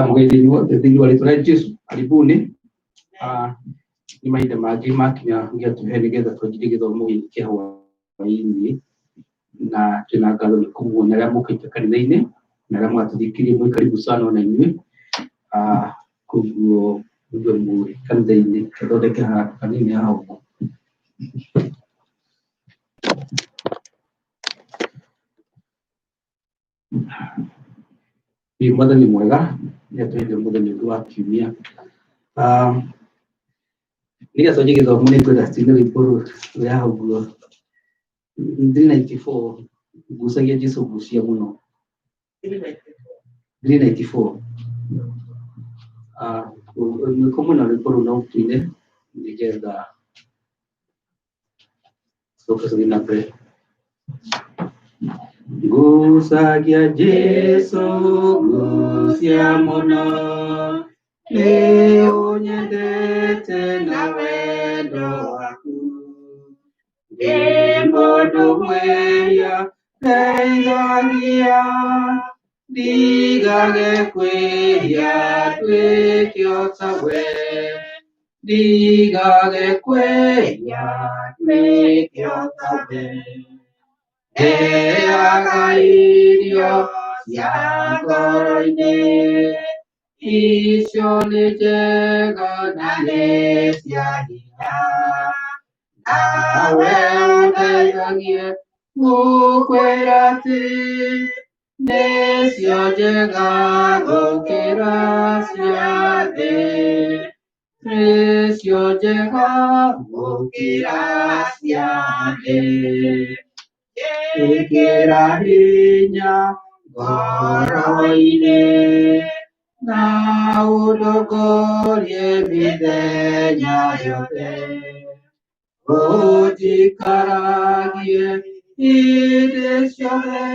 Mũgeithia inyuothe thĩinĩ wa rĩtwa rĩa Jesu, karibuni. Nĩ mahinda mangĩ makinya gĩatũhe nĩgetha twanjirie gĩthomo gĩkĩ kĩa hwaĩ-inĩ, na twĩna ngatho nĩ kũmuona arĩa mũkĩte kanitha-inĩ na arĩa mwatũthikĩrĩria mwĩ karibu sana ona inyuĩ. Koguo mũigue mwĩ kanitha-inĩ, tũthondeke handũ hanini haha ũguo. Ĩ Mwathani mwega nĩ atũheire mũthenya ũngĩ wa kiumia. Nĩgetha twanjie gĩthomo nĩ ngwenda tũine rwĩmbo rũrĩa haha ũguo 394 ngucagia Jesu ngucia mũno 394. Mwĩko mũna rwĩmbo rũu no tũine nĩgetha tũcoke tũthiĩ na mbere. Ngucagia Jesu ngucia mũno, nĩ ũnyendete na wendo waku. Ndĩ mũndũ mwĩhia ndeithagia, ndigage kwĩhia nduĩke o tawe, ndigage kwĩhia nduĩke o tawe. Heaga irio cia ngoro-inĩ, icio nĩ njega na nĩ cia hinya. Nawe ũndeithagie gũkwĩra atĩ nĩcio njega gũkĩra cia thĩ, nĩcio njega gũkĩra cia thĩ. Ĩkĩra hinya ngoro-inĩ na ũndongorie mĩthenya yothe, ũnjikaragie hĩndĩ ciothe,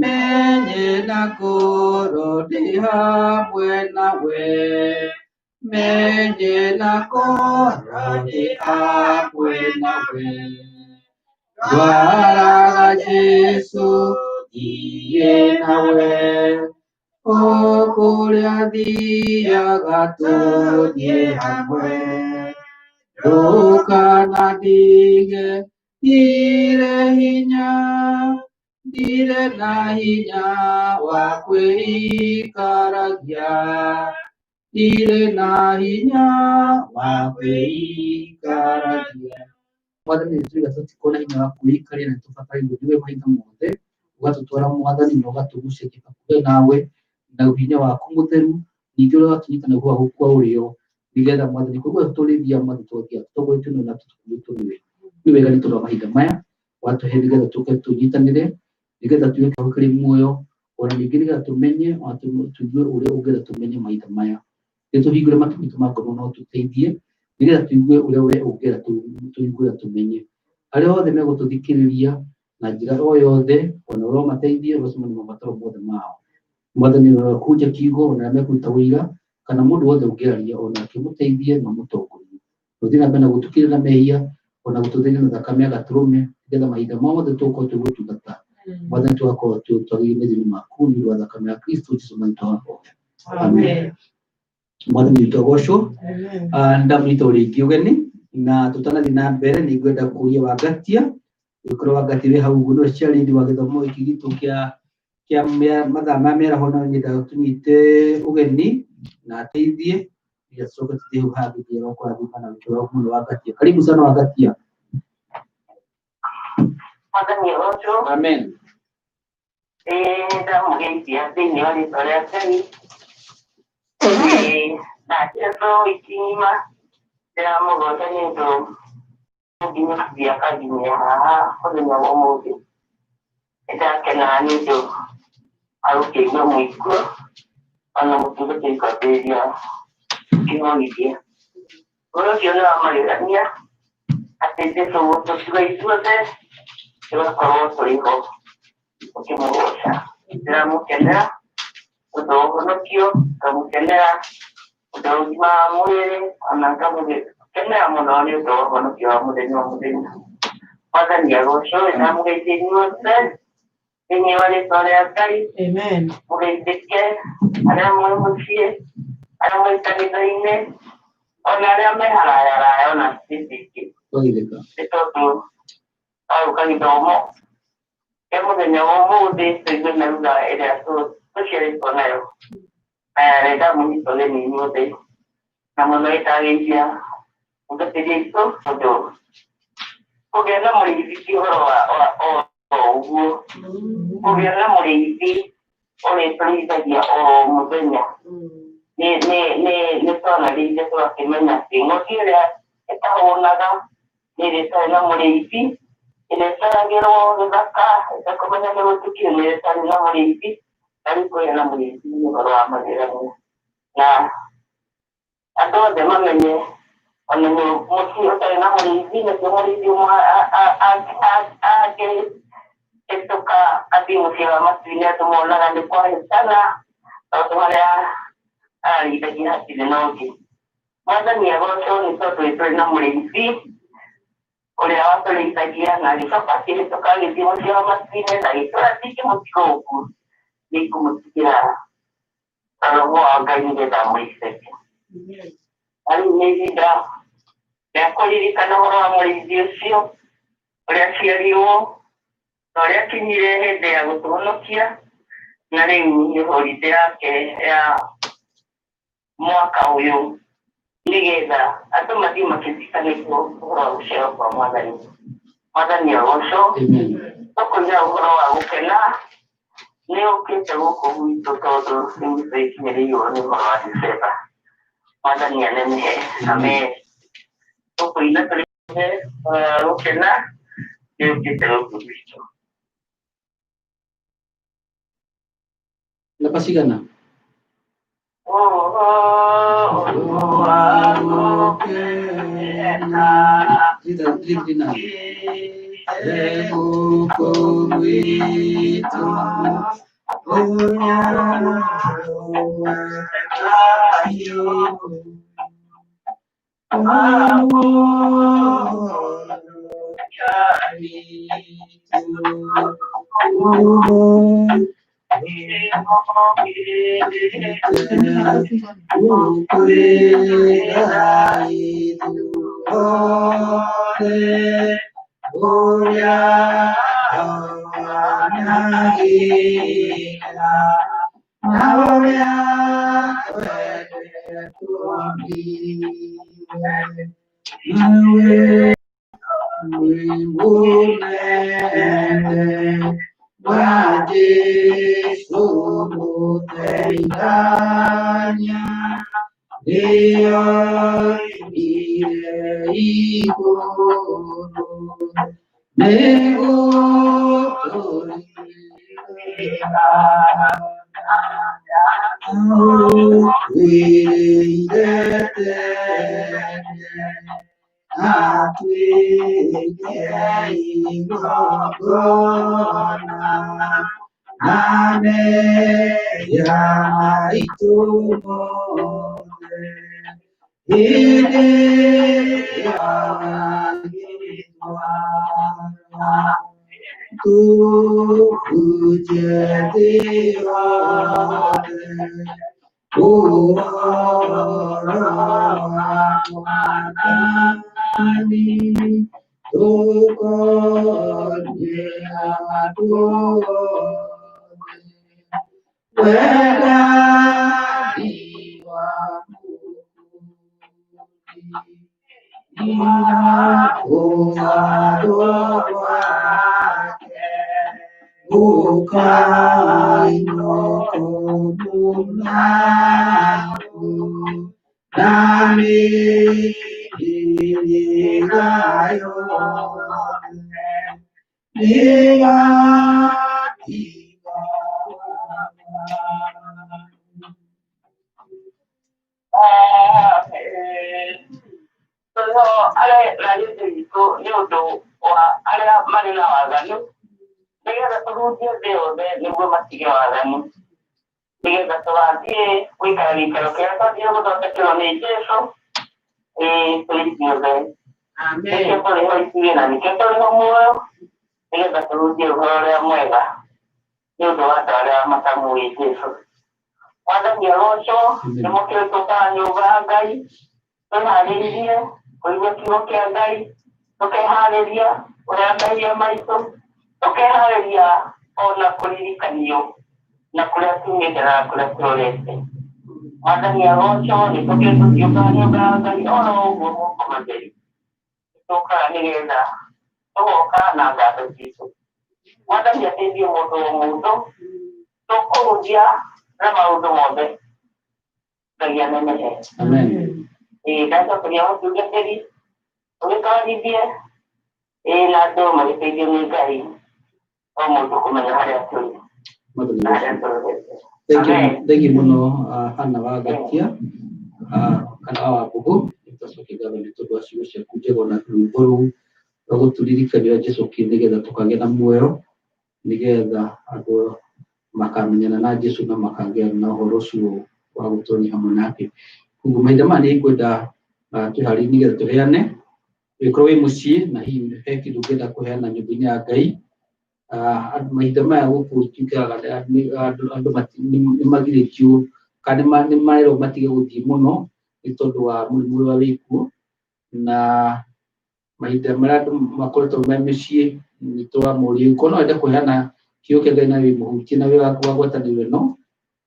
menye na ngoro ndĩ hamwe nawe, menye na ngoro ndĩ hamwe nawe. Ndwaraga Jesu thiĩ nawe, o kũrĩa thiaga tũthiĩ hamwe, ndũkanandige ndirĩ hinya, ndirĩ na hinya wa kwĩikaragia, ndirĩ na hinya wa kwĩikaragia. Mwathani nĩ tuiga tũtikona hinya wa kwĩikaria na tũbatairwo nĩwe mahinda mothe, ũgatũtwara Mwathani na ũgatũgucĩria hakuhĩ nawe na hinya waku mũtheru, ningĩ ũrĩa ũgatũnyita na guoko kwa ũrĩo, nĩgetha Mwathani kũguo tũrĩthia Mwathani twathia tũtongoretio nĩwe na tũkuĩtwo nĩwe. Nĩ wega nĩ tondũ wa mahinda maya watũhe nĩgetha tũke tũnyitanĩre, nĩgetha tuĩke kiugo kĩrĩ muoyo, ona ningĩ nĩgetha tũmenye ona tũigue ũrĩa ũngĩenda tũmenye mahinda maya. Nĩ tũhingũre matũ maitũ ma ngoro na ũtũteithie nĩgetha tũigue ũrĩa we ũngĩenda tũigue na tũmenye. Arĩa othe megũtũthikĩrĩria na njĩra o yothe, ona ũromateithie ũrocemania na mabataro mothe mao. Mwathani ũrokũnja kiugo ona arĩa mekũruta ũira kana mũndũ wothe ũngĩaria onake mũteithie na ũmũtongorie. Tũthiĩ na mbere na gũtũkĩrĩra na mehia ona gũtũtheria na thakame ya gatũrũme nĩgetha mahinda mothe tũgũkorwo tũgĩgũtungata. Mwathani tũgakorwo twagĩrĩire methio-inĩ maku nĩ ũndũ wa thakame ya Kristo Jesu Mwathani twahoya. Amen. Mwathani witũ agocwo. Ndamũnyita o rĩngĩ ũgeni na tũtanathiĩ na mbere nĩ ngwenda kũria Wangatia, ũngĩkorwo Wangatia wĩ hau ũguo nĩwe chairlady wa gĩthomo gĩkĩ gitũ kĩa kĩa mathaa ma mĩaraho no nyendaga tũnyite ũgeni na ateithie nĩgetha tũcoke tũthiĩ hau hangĩ nginya kũrathima na wĩra mũno Wangatia. Karibu sana Wangatia. Mwathani agocwo. Amen. Ĩĩ nĩndamũgeithia thĩinĩ wa rĩtwa rĩa Ngai. Ĩĩ na Jesũ wiki ng'ima ndĩramũgoca nĩ ũndũ nginyũkia akanginyia haha mũthenya wa ũmũthĩ. Nĩndakena nĩ ũndũ wa gũkĩigua mũiku ona mũtungatĩri kwambĩrĩria kĩhonithia. Ũhoro ũcio nĩ wa magegania atĩ Jesũ gũtũtiga ithuothe tũgakorwo tũrĩ ho ũkĩmũgoca. Ndĩramũkenera ũndũ wa ũhonokio, ngamũkenera ũndũ wa ũgima wa mwĩrĩ, ona ngamũkenera mũno nĩ ũndũ wa ũhonokio wa mũthenya o mũthenya. Mwathani agocwo, ndamũgeithia inyuothe thĩinĩ wa rĩtwa rĩa Ngai. Amen. Mũgeithĩke arĩa mwĩ mũciĩ, arĩa mwĩ kanitha-inĩ, ona arĩa me harayaraya, ona city ingĩ. Twageithĩka. Nĩ tondũ wa gũka gĩthomo kĩa mũthenya wa ũmũthĩ, tũigue na lugha ĩrĩa tũciarĩtwo nayo. Na ndamũnyita ũgeni inyuothe, na mũno ĩtageithia mũtungatĩri aitũ, tondũ kũgĩa na mũrĩithi ti ũhoro wa o ũguo. Kũgĩa na mũrĩithi ũrĩa tũrĩithagia o mũthenya, nĩ twanarĩithia tũgakĩmenya atĩ ng'ondu ĩrĩa ĩtahũnaga nĩ ĩrĩa ĩtarĩ na mũrĩithi, ĩrĩa ĩceragĩrwo gĩthaka ĩtekũmenya nĩ gũtukio, nĩ ĩrĩa ĩtarĩ na mũrĩithi. Na rĩu kũgĩa na mũrĩithi nĩ ũhoro wa magegania, na andũ othe mamenye ona nĩ mũciĩ ũtarĩ na mũrĩithi, nĩkĩo mũrĩithi ũmwe angĩhĩtũka athiĩ mũciĩ wa matu-inĩ, andũ monaga nĩ kwahĩtana, tondũ harĩa ararĩithagia hatirĩ na ũngĩ. Mwathani agocwo nĩ tondũ nĩ tũrĩ na mũrĩithi ũrĩa watũrĩithagia na agĩcoka akĩhĩtũka agĩthiĩ mũciĩ wa matu-inĩ, na agĩtwĩra ndingĩmũtiga ũguo, nĩngũmũtigĩra roho wa Ngai nĩgetha amũrĩithagie. Na rĩu nĩ ihinda rĩa kũririkana ũhoro wa mũrĩithi ũcio, ũrĩa aciarirwo na ũrĩa akinyire hĩndĩ ya gũtũhonokia, na rĩu nĩ holiday yake ya mwaka ũyũ, nĩgetha andũ mathiĩ makĩririkanĩtwo ũhoro wa gũciarwo kwa Mwathani. Mwathani agocwo. Amen. Tũkũiga ũhoro wa gũkena nĩ ũkĩte gũkũ gwitũ, tondũ rĩu tũikinyĩrĩirwo nĩ ũhoro wa December. Mwathani anenehe. Amen. Tũkũina tũrĩ gũkena nĩ ũkĩte gũkũ gwitũ. Namba cigana? Ũhoro wa gũkena. 339. Gũkũ gwitũ Wa Jesu mũteithania, nĩoimire igũrũ nĩgũtũrĩra ũkwĩire tene atuĩke igongona na mehia maitũ mothe hĩndĩ ĩyo agĩtwara tũhunjie thĩ yothe ũhoro wa Mwathani, tũkonie andũ othe wendani wa Mũũmbi gwake ũkainũkũmũnaũ na mĩhĩrĩga yothe nĩgatiga. Tũrĩho arĩa na gĩthĩ witũ nĩ ũndũ wa arĩa marĩ na waganu, nĩgetha tũhunjie thĩ yothe nĩguo matige waganu, nĩgetha tũgathiĩ gũikara gĩikaro kĩrĩa twathiire gũthondekerwo nĩ Jesũ. Ĩĩ, tũrĩ ithuothe. Amen. Nĩkĩo tũrĩ ho ithuĩ na nĩkĩo tũrĩ ho muoyo nĩgetha tũhunjie ũhoro ũrĩa mwega nĩ ũndũ wa andũ arĩa matamũĩ Jesũ. Mwathani agocwo nĩ mũkĩrĩtũkaga nyũmba ya Ngai twĩharĩirie kũigua kiugo kĩa Ngai tũkeharĩria kũrĩa mehia maitũ tũkeharĩria ona kũririkanio na kũrĩa tumĩte na kũrĩa tũrorete. Mwathani agocwo nĩ tũkĩrĩ tũtiũkaga nyũmba ya Ngai oro ũguo moko matheri tũkaga nĩgetha tũgoka na ngatho citũ. Mwathani ateithie mũndũ o mũndũ tũkũhunjia na maũndũ mothe Ngai anenehe. Amen. Ĩĩ ndacokeria mũtungatĩri ũgĩtwarithie ĩĩ na andũ magĩteithio nĩ Ngai o mũndũ kũmenya harĩa tũrĩ Mwathani na harĩa agocwo. tũrorete. Thank you, Amen. thank you mũno Hannah wa Gatia kana wa Wambũgũ. Nĩtwacokia ngatho nĩ tondũ wa ciugo ciaku njega ona rwĩmbo rũu rwa gũtũririkania ũrĩa Jesũ okire nĩgetha tũkagĩa na muoyo, nĩgetha andũ makamenyana na Jesũ na makagĩa na ũhoro ũcio wa gũtũũrania hamwe nake. Koguo mahinda maya nĩ ngwenda twĩharĩrie nĩgetha tũheane, ũngĩkorwo wĩ mũciĩ na hihi he kĩndũ ũngĩenda kũheana nyũmba-inĩ ya Ngai, mahinda maya gũkũ tuĩkaga andũ nĩ magirĩtio kana nĩ marerwo matige gũthiĩ mũno nĩ tondũ wa mũrimũ ũrĩa wĩkuo, na mahinda marĩa andũ makoretwo me mĩciĩ nĩ tũramũria ũngĩkorwo no wende kũheana kiugo kĩa Ngai na wĩ mũhutie na wĩ wa ngwatanĩro ĩno,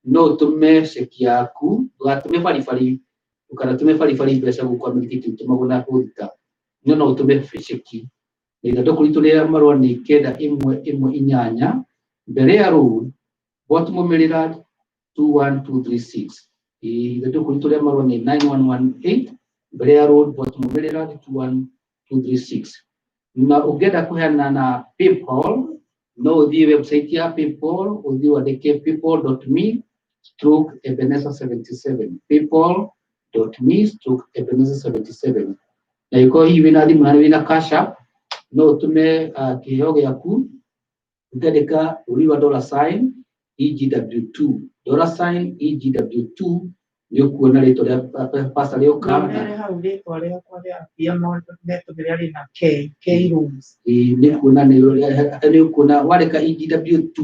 no ũtũme ceki yaku, ndũgatũme baribari, ndũkanatũme baribari mbeca gũkũ Amerika ititũmagwo na kũruta, no no ũtũme ceki. Na ithandũkũ ritũ rĩa marũa nĩ 9118 Berea Road, Baltimore, Maryland 21236. Ithandũkũ ritũ rĩa marũa nĩ 9118 Berea Road, Baltimore, Maryland 21236. Na ũngĩenda kũheana na PayPal, no ũthiĩ website ya PayPal, ũthiĩ wandĩke paypal.me/Ebenezer77, paypal.me/Ebenezer77. Na ĩkorwo hihi wĩna thimũ na wĩna Cash App, no ũtũme kĩheo gĩaku ũkĩandĩka rũri rwa dollar sign EGW2, dollar sign EGW2, nĩ ũkuona rĩtwa rĩa pastor rĩoka. Nonere hau rĩtwa rĩakwa rĩambia metũmĩra rĩna K, K rooms. Ĩĩ, nĩ kuona nĩ ũkuona wandĩka EGW2,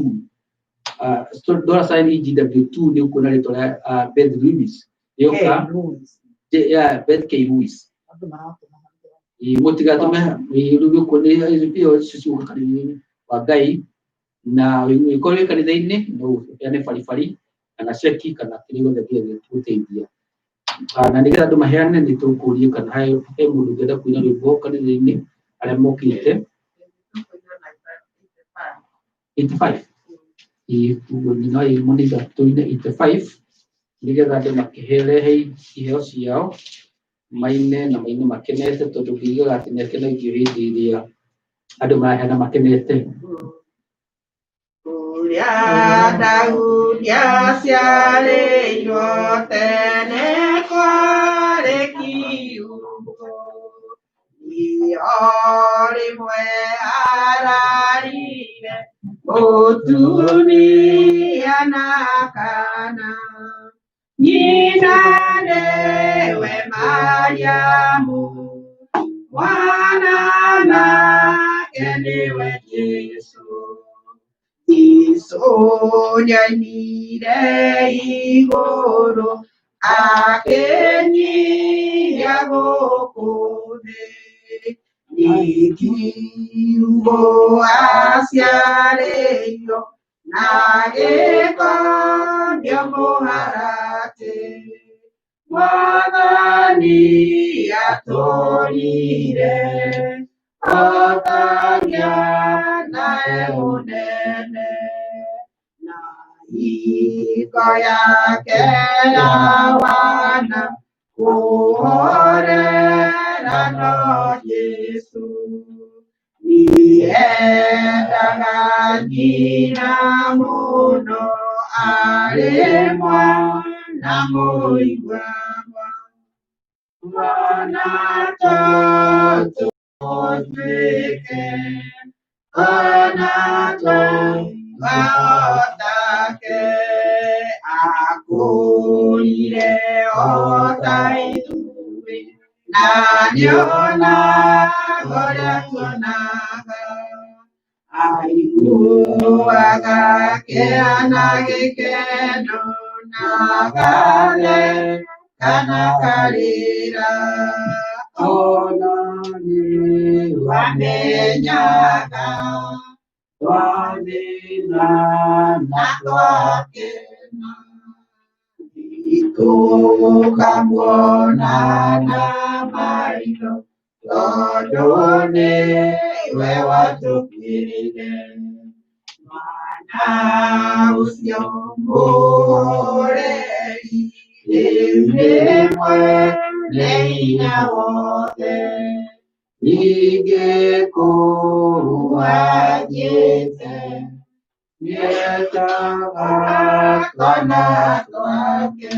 dollar sign EGW2, nĩ ũkuona rĩtwa rĩa Beth Lewis K rĩoka. rooms. Yeah, Beth K Lewis. Andũ maratũma. Ĩĩ, mũtigatũme rĩu ũkuona ĩyo icio ciũka kanitha-inĩ wa Ngai, na ũngĩkorwo wĩ kanitha-inĩ no ũheane baribari kana ceki kana kĩrĩa gĩothe kĩngĩgũteithia. Na nĩgetha andũ maheane nĩ tũkũria kana he mũndũ ũngĩenda kũina rwĩmbo kanitha-inĩ arĩa mokĩte 85. Ĩĩ, koguo no ĩmwe tũine 85 nĩgetha andũ makĩrehe iheo ciao maine na maine makenete, tondũ ngĩigaga atĩ nĩ akenagio hĩndĩ ĩrĩa andũ maraheana makenete. Kũrĩa Daudi aciarĩirwo tene kwarĩ kiugo, o rĩmwe ararire mũtumia na kana, nyina nĩwe Mariamu, mwana nake nĩwe Jesũ. Jesũ nĩoimire igũrũ akĩnyihia gũkũ thĩ, nĩ kiugo aciarĩirwo na gĩkonio mũharatĩ. Mwathani atũrire o ta na e mũnene, na hingo yake ya wana kũhorera no Jesũ. Niendaga nyina mũno arĩ mwana mũiguagwa, mwana tũtuĩke ona twahotake, akũrire o ta ithuĩ na Na nĩonaga ũrĩa tuonaga, aiguaga kĩeha na gĩkeno, na agatheka na akarĩra. Ona Nĩwamenyaga twathĩna na na twakena, tũkamuona na maitho, tondũ nĩwe watũkuĩrĩire. Mwana ũcio mũhoreri, rĩu nĩ mwene hinya wothe, ningĩ kũu athiĩte nĩetaga twana twake,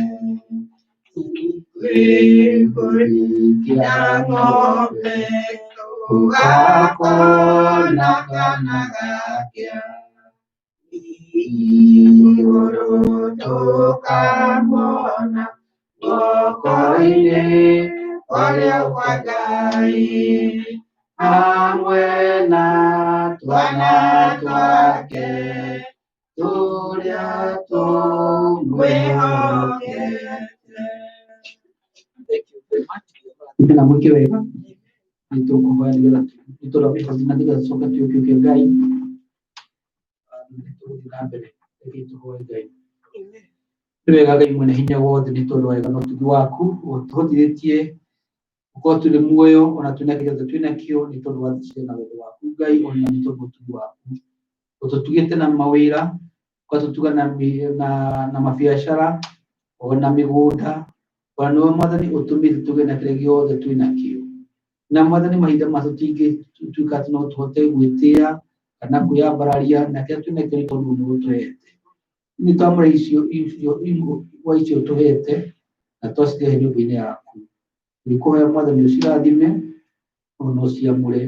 twĩ kĩa ng'ombe tũgakona kana gakĩa, igũrũ tũkamuona guoko-inĩ kũrĩa kwa Ngai, hamwe na twana twake tũrĩa tũmwĩhokete. Thank you very much. Na mwĩke wega nĩ tũkũhoya nĩgetha nĩ tũrĩa mĩhothi na nĩgetha tũcoke tũũke kĩa Ngai nĩ tũgũthiĩ na mbere reke tũhoe Ngai. Nĩ wega Ngai mwene hinya wothe nĩ tondũ wa wega na ũtugi waku ũtũhotithĩtie gũkorwo tũrĩ muoyo ona twĩna kĩrĩa gĩothe twĩ nakĩo nĩ tondũ wa tha na wendo waku Ngai ona nĩ tondũ wa ũtugi waku ũtũtugĩte na mawĩra ũgatũtuga na, na, na mabiacara ona mĩgũnda ona nĩwe Mwathani ũtũmĩte tũgĩe na kĩrĩa gĩothe twĩ nakĩo na Mwathani mahinda ma tũtingĩtuĩka atĩ no tũhote gwĩtĩa kana kwĩyambararia na kĩrĩa twĩ nakĩo nĩ tondũ nĩwe ũtũhete nĩ twamũra icio icio wa icio ũtũhete na twacirehe nyũmba-inĩ yaku nĩkũhoya Mwathani ũcirathime ona ũciamũre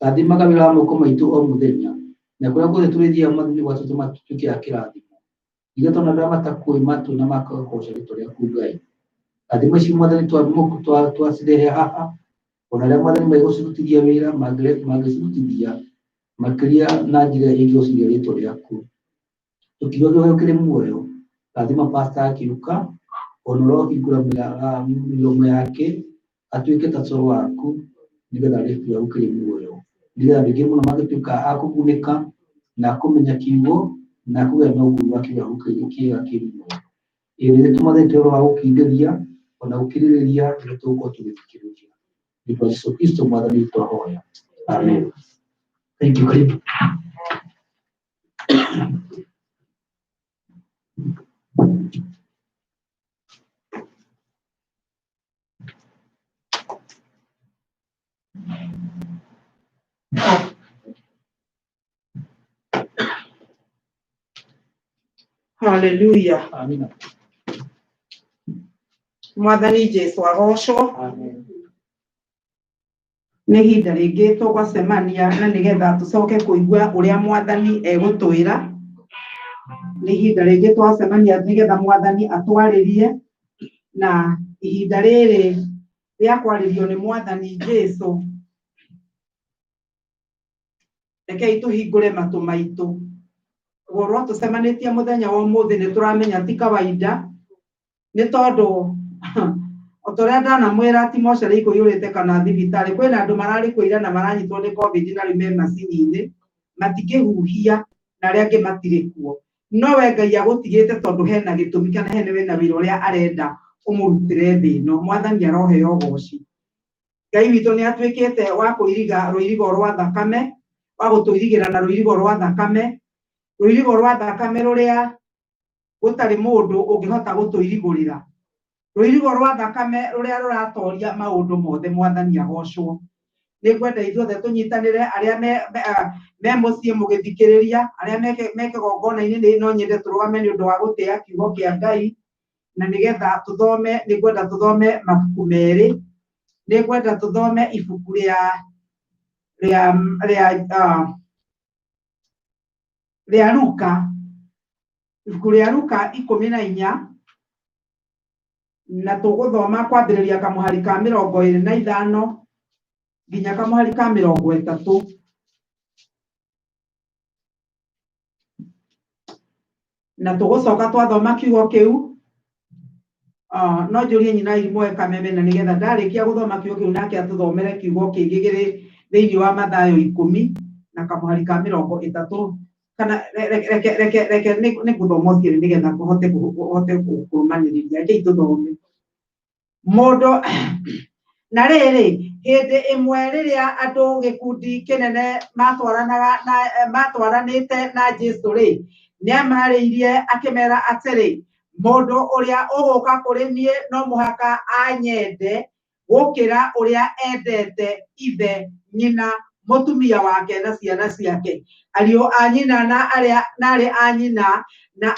rathimaga wĩra wa moko maitũ o mũthenya na kũrĩa guothe tũrĩthiaga Mwathani ũgatũtũma tũtuĩke a kĩrathimo nĩgetha ona arĩa matakũĩ matũ na makagoca rĩtwa rĩaku Ngai rathima ici Mwathani twacirehe haha ona arĩa Mwathani megũcirutithia wĩra mangĩcirutithia makĩria na njĩra ĩngĩgocithia rĩtwa rĩaku tũkiuga kĩheo kĩrĩ muoyo rathima pastor akiuka ona ũrohingũra mĩromo yake atuĩke ta coro waku nĩgetha rĩtwa rĩaku kĩrĩ muoyo nĩgetha andũ aingĩ mũno mangĩtuĩka a kũgunĩka na kũmenya kiugo na kũgĩa na ũguni wa kiugo gĩaku kĩrĩ kĩega kĩ muoyo ĩĩ nĩ tũmathĩte ũhoro wa gũkindĩria ona gũkirĩrĩria rĩrĩa tũgũkorwo tũgĩthikĩrĩria nĩ ũndũ wa Jesũ Kristo Mwathani witũ twahoya amen. Thank you. Karibu. Hallelujah. Amina. Mwathani Jesu agocwo. Amen. Nĩ ihinda rĩngĩ tũgwacemania na nĩgetha tũcoke kũigua ũrĩa Mwathani egũtwĩra. Nĩ ihinda rĩngĩ twacemania nĩgetha Mwathani atwarĩrie, na ihinda rĩrĩ rĩa kwarĩrio nĩ Mwathani Jesu, rekei tũhingũre matũ maitũ. Gũkorwo tũcemanĩtie mũthenya wa ũmũthĩ nĩ tũramenya ti kawaida, nĩ tondũ o ta ũrĩa ndanamwĩra ti mocarĩ ikũiyũrĩte kana thibitarĩ, kwĩna andũ mararĩ kuo ira na maranyitwo nĩ COVID na rĩu me macini-inĩ, matingĩhuhia na arĩa angĩ matirĩ kuo. No we Ngai agũtigĩte tondũ hena gĩtũmi kana hena wĩna wĩra ũrĩa arenda ũmũrutĩre thĩ ĩno. Mwathani aroheo ũgoci. Ngai witũ nĩ atuĩkĩte wa kũiriga rũirigo rwa thakame, wa gũtũirigĩra na rũirigo rwa thakame, rũirigo rwa thakame rũrĩa gũtarĩ mũndũ ũngĩhota gũtũirigũrĩra. Rũirigo rwa thakame rũrĩa rũratoria maũndũ mothe. Mwathani agocwo. Nĩ ngwenda ithuothe tũnyitanĩre arĩa me mũciĩ mũgĩthikĩrĩria, arĩa me kĩgongona-inĩ, nĩ no nyende tũrũgame nĩ ũndũ wa gũtĩa kiugo kĩa Ngai, na nĩgetha tũthome, nĩ ngwenda tũthome mabuku merĩ. Nĩ ngwenda tũthome ibuku rĩa rĩa rĩa rĩa Luka, ibuku rĩa Luka 14 Na tũgũthoma kwambĩrĩria kamũhari ka 25 nginya kamũhari ka 30. Na tũgũcoka twathoma kiugo kĩu, no njũrie nyina Irimoe kameme na nĩgetha ndarĩkia gũthoma kiugo kĩu nake atũthomere kiugo kĩngĩ kĩrĩ thĩinĩ wa Mathayo 10 na kamũhari ka 30 kana reke reke reke nĩ ngũthoma cierĩ nĩgetha ũhote kũrũmanĩrĩria. Rekei tũthome. Mũndũ na rĩrĩ, hĩndĩ ĩmwe rĩrĩa andũ gĩkundi kĩnene matwaranĩte na Jesũ rĩ, nĩamarĩirie akĩmera atĩrĩ, mũndũ ũrĩa ũgũka kũrĩ niĩ no mũhaka anyende gũkĩra ũrĩa endete ithe, nyina, mũtumia wake na ciana ciake, ariũ a nyina na arĩ a nyina, na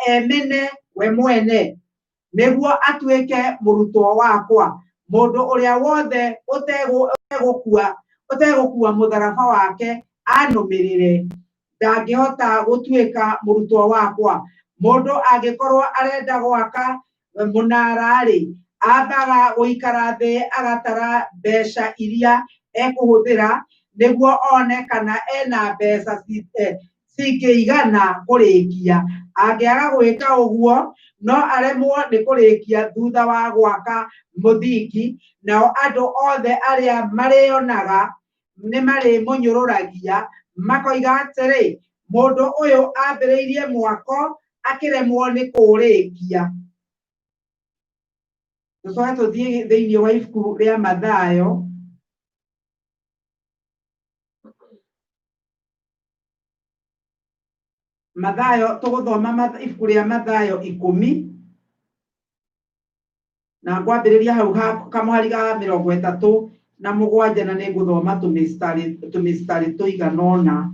emene we mwene, nĩguo atuĩke mũrutwo wakwa. Mũndũ ũrĩa wothe ũtegũkua mũtharaba wake anũmĩrĩre, ndangĩhota gũtuĩka mũrutwo wakwa. Mũndũ angĩkorwo arenda gwaka mũnara-rĩ, ambaga gũikara thĩ agatara mbeca iria ekũhũthĩra nĩguo one kana ena mbeca cingĩigana kũrĩkia. Angĩaga gwĩka ũguo, no aremwo nĩ kũrĩkia thutha wa gwaka mũthingi, nao andũ othe arĩa marĩonaga nĩmarĩmũnyũrũragia, makoiga atĩrĩ, mũndũ ũyũ ambĩrĩirie mwako akĩremwo nĩ kũũrĩkia. Tũcoke tũthiĩ thĩinĩ wa ibuku rĩa Mathayo Mathayo, tũgũthoma ibuku rĩa Mathayo 10 na ngwambĩrĩria hau kamũhari ga 37 na nĩngũthoma tũmĩstari tũigana ũna.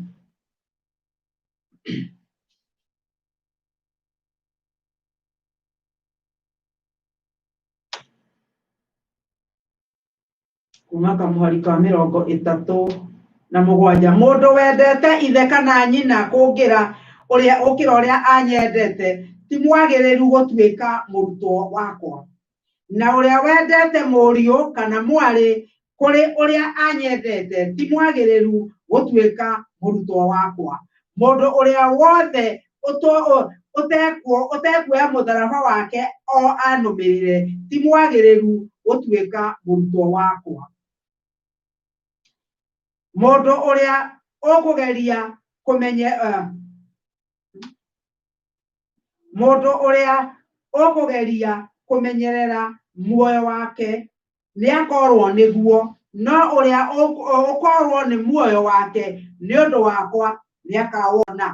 Kuma kamũhari ka 37. Mũndũ wendete ithe kana nyina kũngĩra ũrĩa ũkĩra ũrĩa anyendete ti mwagĩrĩru gũtuĩka mũrutwo wakwa. Na ũrĩa wendete mũriũ kana mwarĩ kũrĩ ũrĩa anyendete ti mwagĩrĩru gũtuĩka mũrutwo wakwa. Mũndũ ũrĩa wothe ũtekuoya mũtharaba wake o anũmĩrĩre ti mwagĩrĩru gũtuĩka mũrutwo wakwa. Mũndũ ũrĩa ũkũgeria kũmenye mũndũ ũrĩa ũkũgeria kũmenyerera muoyo wake nĩakorwo nĩguo, no ũrĩa ũkorwo nĩ muoyo wake nĩ ũndũ wakwa nĩakawona.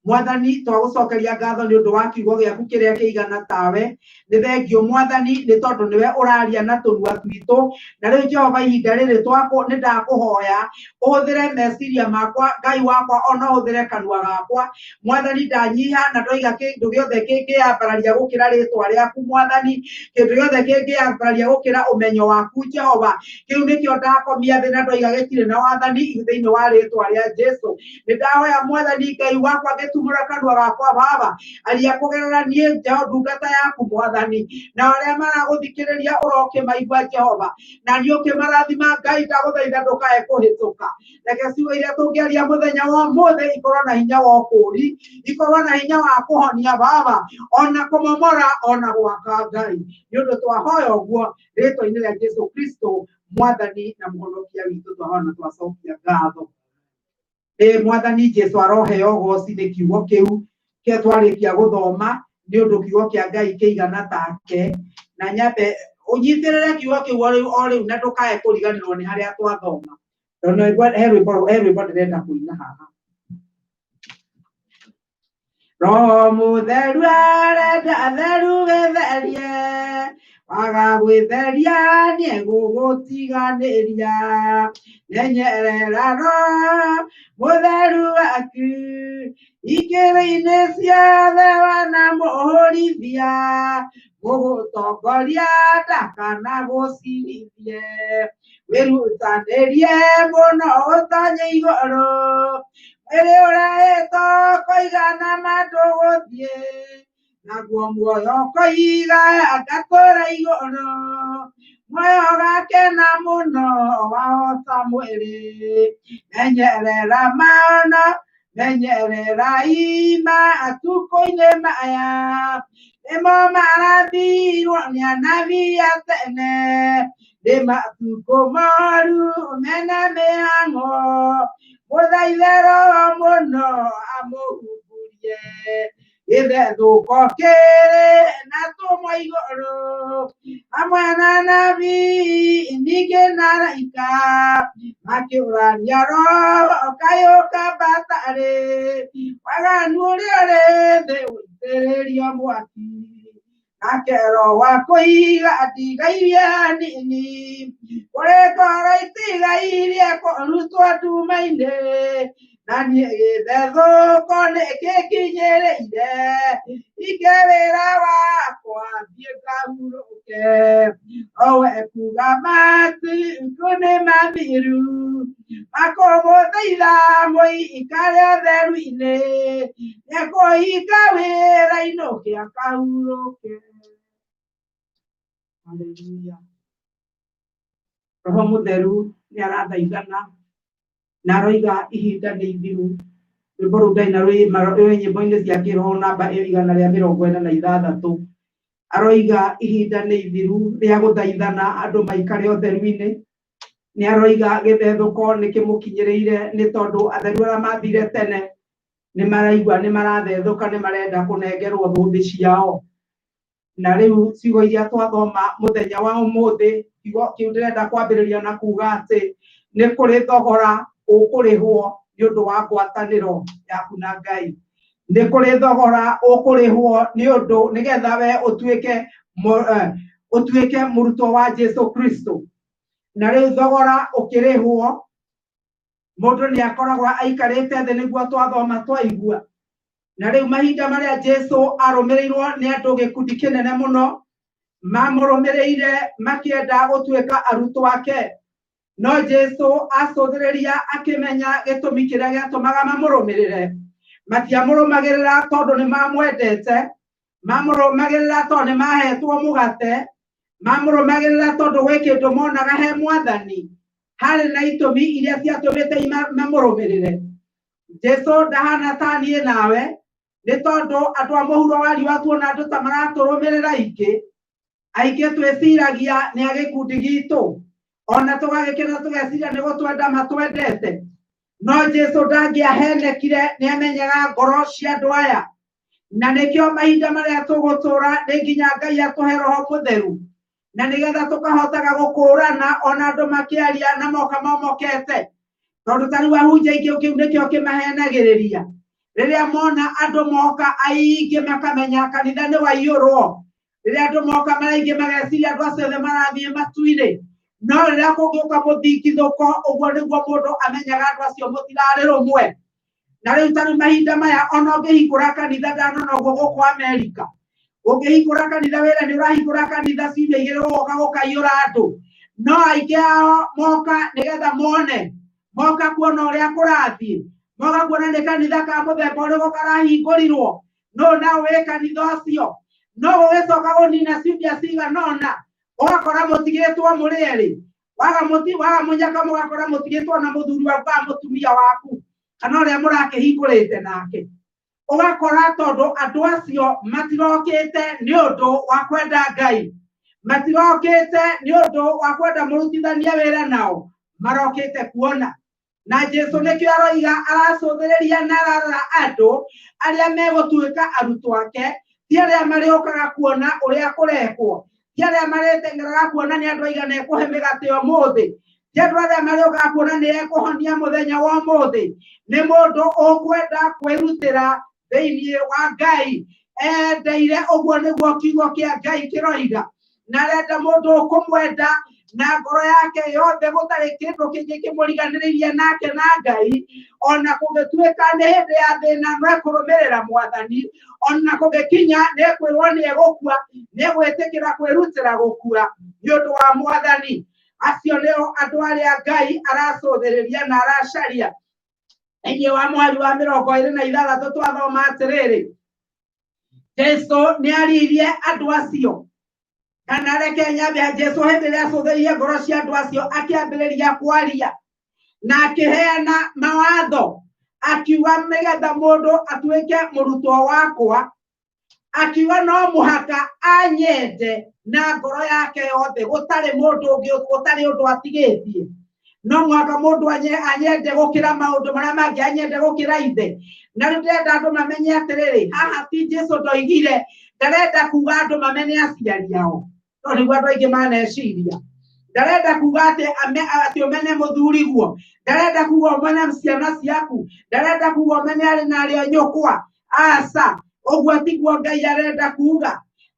Mwathani, twagũcokeria ngatho nĩ ũndũ wa kiugo gĩaku kĩrĩa kĩigana tawe. Nĩ thengio Mwathani nĩ tondũ nĩwe ũraria na tũnua twitũ. Na rĩu Jehova, ihinda rĩrĩ nĩ ndakũhoya ũhũthĩre meciria makwa, Ngai wakwa, ona ũhũthĩre kanua gakwa. Mwathani, ndanyiha na ndoiga kĩndũ gĩothe kĩngĩambararia gũkĩra rĩtwa rĩaku Mwathani, kĩndũ gĩothe kĩngĩambararia gũkĩra ũmenyo waku Jehova, kĩu nĩkĩo ndakomia thĩ na ndoiga gĩtirĩ na wathani thĩinĩ wa rĩtwa rĩa Jesu. Nĩ ndahoya Mwathani Ngai wakwa ngĩtumũra kanua gakwa Baba, aria kũgerera niĩ Jehova ndungata yaku Mwathani, na arĩa maragũthikĩrĩria ũrokĩmaigua Jehova, na niĩ ũkĩmarathima Ngai, ndagũthaitha ndũkae kũhĩtũka. Reke ciugo iria tũngĩaria mũthenya wa ũmũthĩ ikorwo na hinya wa ũkũũri, ikorwo na hinya wa kũhonia Baba, ona kũmomora, ona gwaka Ngai. Nĩ ũndũ twahoya ũguo rĩtwa-inĩ rĩa Jesu Kristo Mwathani na Mũhonokia witũ, twahoya na twacokia ngatho. Mwathani Jesu aroheo ũgoci nĩ kiugo kĩu kĩa twarĩkia gũthoma, nĩ ũndũ kiugo kĩa Ngai kĩigana take. Na nyambe ũnyitĩrĩre kiugo kĩu o rĩu na ndũkae kũriganĩrwo nĩ harĩa twathoma. Tondũ he rwĩmbo ndĩrenda kũina haha. Roho Mũtheru arenda atheru wĩtherie, waga gwĩtheria nĩegũgũtiganĩria. Menyerera Roho Mũtheru waku, ikĩro-inĩ ciothe wanamũhũrithia, mũgũtongoria ndakanagũcirithie. Wĩrutanĩrie mũno ũtonye igũrũ, mwĩrĩ ũrahĩtwo kũigana ma ndũgũthiĩ. Naguo muoyo ũkoiga ngatũra igũrũ, muoyo ũgakena mũno wahota mwĩrĩ. Menyerera mana, menyerera ima matukũ-inĩ maya, nĩmo marathirwo nĩ anabii a tene. Nĩ matukũ moru mena mĩhang'o, mũthaithe Roho mũno amũhumbũrie. Gĩthethũko kĩrĩ na tũmwo igũrũ, hamwe na nabii ningĩ na araika, makĩũrania Roho kayũ kambatarĩ, waganu ũrĩa ũrĩ thĩ ũitĩrĩrio mwaki. Nake Roho akũiga ndigairie hanini, kũrĩ ngoro itigairie kũrutwo nduma-inĩ, na niĩ gĩthethũko nĩkĩnginyĩrĩire, hinge wĩra wakwa thiĩ ngahurũke. Roho ekuuga matukũ nĩ mathiru, makũmũthaitha mũikare ũtheru-inĩ, nĩekũhinga wĩra inũke akahurũke. Haleluya. Roho Mũtheru nĩ arathaithana na aroiga ihinda nĩ ithiru. Rwĩmbo rũu ndaina rwĩ nyĩmbo-inĩ cia kĩroho namba ĩyo 146. Aroiga ihinda nĩ ithiru rĩa gũthaithana andũ maikare ũtheru-inĩ. Nĩ aroiga gĩthethũko nĩ kĩmũkinyĩrĩire nĩ tondũ atheru arĩa mathire tene nĩ maraigua nĩ marathethũka, nĩ marenda kũnengerwo thũmbĩ ciao. Na rĩu ciugo iria twathoma mũthenya wa ũmũthĩ, kiugo kĩu ndĩrenda kwambĩrĩria na kuga atĩ nĩ kũrĩ thogora ũkũrĩhwo nĩ ũndũ wa ngwatanĩro yaku na Ngai. Nĩ kũrĩ thogora ũkũrĩhwo nĩ ũndũ nĩgetha we ũtuĩke mũrutwo wa Jesu Kristo. Na rĩu thogora ũkĩrĩhwo, mũndũ nĩ akoragwo aikarĩte thĩ nĩguo twathoma twaigua. Na rĩu mahinda marĩa Jesu arũmĩrĩirwo nĩ andũ gĩkundi kĩnene mũno, mamũrũmĩrĩire makĩenda gũtuĩka arutwo ake. No Jesu acũthĩrĩria akĩmenya gĩtũmi kĩrĩa gĩatũmaga mamũrũmĩrĩre. Matiamũrũmagĩrĩra tondũ nĩ mamwendete, mamũrũmagĩrĩra tondũ nĩ mahetwo mũgate, mamũrũmagĩrĩra tondũ gwĩ kĩndũ monaga he mwathani. Harĩ na itũmi iria ciatũmĩte mamũrũmĩrĩre. Jesu ndahana ta niĩ nawe, nĩ tondũ andũ a mũhuro wa riũa tuona andũ ta maratũrũmĩrĩra aingĩ, aingĩ twĩciragia nĩ a gĩkundi gitũ, ona tũgagĩkena tũgeciria nĩ gũtwenda matwendete. No Jesu ndangĩahenekire, nĩ amenyaga ngoro cia andũ aya. Na nĩkĩo mahinda marĩa tũgũtũra nĩ nginya Ngai atũhe Roho Mũtheru, na nĩgetha tũkahotaga gũkũrana ona andũ makĩaria na moka momokete. Tondũ ta rĩu ahunjia aingĩ kĩu nĩkĩo kĩmahenagĩrĩria. Rĩrĩa mona andũ moka aingĩ makamenya kanitha nĩ waiyũrwo. Rĩrĩa andũ moka maraingĩ mageciria andũ acio othe marathiĩ matu-inĩ. No rĩrĩa kũngĩũka mũthingithũko, ũguo nĩguo mũndũ amenyaga andũ acio mũtirarĩ rũmwe. Na rĩu ta rĩu mahinda maya ona ũngĩhingũra kanitha, ndanona ũguo gũkũ Amerika. Ũngĩhingũra kanitha wĩra nĩ ũrahingũra kanitha ciumia igĩrĩ ũgoka gũkaiyũra andũ. No aingĩ ao moka nĩgetha mone, moka kuona ũrĩa kũrathiĩ, moka kuona nĩ kanitha ka mũthemba ũrĩkũ karahingũrirwo, no na wĩ kanitha ũcio. No gũgĩcoka gũnina ciumia cigana ũna, ũgakora mũtigĩtwo mũrĩ erĩ. Waga mũti, waga mũnyaka mũgakora mũtigĩtwo na mũthuri waku kana mũtumia waku, kana ũrĩa mũrakĩhingũrĩte nake. Ũgakora tondũ andũ acio matirokĩte nĩ ũndũ wa kwenda Ngai, matirokĩte nĩ ũndũ wa kwenda mũrutithania wĩra nao, marokĩte kuona. Na Jesu nĩkĩo aroiga aracũthĩrĩria na ararora andũ arĩa megũtuĩka arutwo ake, ti arĩa marĩũkaga kuona ũrĩa kũrekwo, ti arĩa marĩteng'eraga kuona nĩ andũ aigana ekũhe mĩgate ũmũthĩ, ti andũ arĩa marĩũkaga kuona nĩ ekũhonia mũthenya wa ũmũthĩ. Nĩ mũndũ ũkwenda kwĩrutĩra thĩinĩ wa Ngai, endeire ũguo nĩguo kiugo kĩa Ngai kĩroiga. Na arenda mũndũ ũkũmwenda na ngoro yake yothe, gũtarĩ kĩndũ kĩngĩ kĩmũriganĩrĩirie nake na Ngai. Ona kũngĩtuĩka nĩ hĩndĩ ya thĩna no ekũrũmĩrĩra mwathani, ona kũngĩkinya nĩ ekwĩrwo nĩ egũkua, nĩ egwĩtĩkĩra kwĩrutĩra gũkua nĩ ũndũ wa mwathani. Acio nĩo andũ arĩa Ngai aracũthĩrĩria na aracaria. Thĩinĩ wa mweri wa 26 twathoma atĩrĩrĩ, Jesu nĩ aririe andũ acio kana reke nyambe Jesu hĩndĩ ĩrĩa acũthĩrĩirie ngoro cia andũ acio akĩambĩrĩria kwaria na akĩheana mawatho akiuga nĩgetha mũndũ atuĩke mũrutwo wakwa akiuga no mũhaka anyende na ngoro yake yothe gũtarĩ mũndũ ũngĩ gũtarĩ ũndũ atigĩtie no mũhaka mũndũ anyende gũkĩra maũndũ marĩa mangĩ anyende gũkĩra ithe na rĩu ndĩrenda andũ mamenye atĩrĩrĩ haha ti Jesu ndoigire ndarenda kuga andũ mamene aciari ao no nĩguo andũ aingĩ maneciria ndarenda kuga atĩ atĩ ũmene mũthuriguo ndarenda kuga ũmene ciana ciaku ndarenda kuga ũmene arĩ na arĩa nyũkwa aca ũguo tiguo Ngai arenda kuga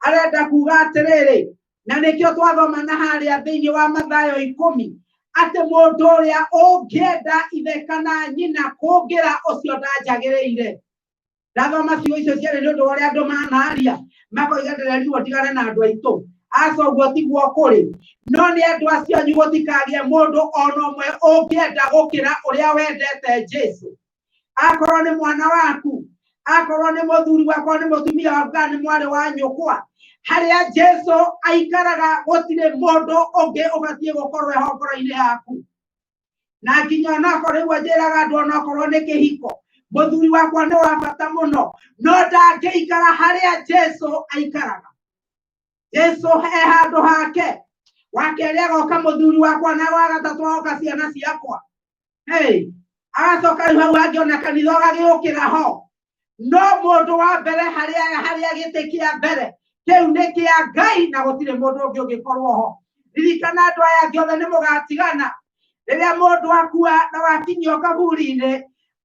arenda kuga atĩrĩrĩ na nĩkĩo twathoma na harĩa thĩinĩ wa Mathayo 10 atĩ mũndũ ũrĩa ũngĩenda ithe kana nyina kũngĩra ũcio ndanjagĩrĩire ndathoma ciugo icio cierĩ nĩ ũndũ wa ũrĩa andũ manaria makoiga ndĩrerirwo ndigane na andũ aitũ aca ũguo tiguo kũrĩ no nĩ andũ acio anyu gũtikagĩe mũndũ ona ũmwe ũngĩenda gũkĩra ũrĩa wendete Jesu akorwo nĩ mwana waku akorwo nĩ mũthuri waku akorwo nĩ mũtumia waku kana nĩ mwarĩ wa nyũkwa harĩa Jesu aikaraga gũtirĩ mũndũ ũngĩ ũbatiĩ gũkorwo eho ngoro-inĩ yaku na nginya onakorwo rĩu njĩraga andũ onakorwo nĩ kĩhiko mũthuri wakwa nĩ wa bata mũno no ndangĩikara harĩa Jesu aikaraga Jesu e handũ hake wa kerĩ agoka mũthuri wakwa na wa gatatũ agoka ciana ciakwa hey agacoka rĩu hau hangĩ ona kanitha ũgagĩũkĩra ho no mũndũ wa mbere harĩa gĩtĩ kĩa mbere kĩu nĩ kĩa Ngai na gũtirĩ mũndũ ũngĩ ũngĩkorwo ho ririkana andũ aya angĩ othe nĩ mũgatigana rĩrĩa mũndũ akua na wakinyio kaburi-inĩ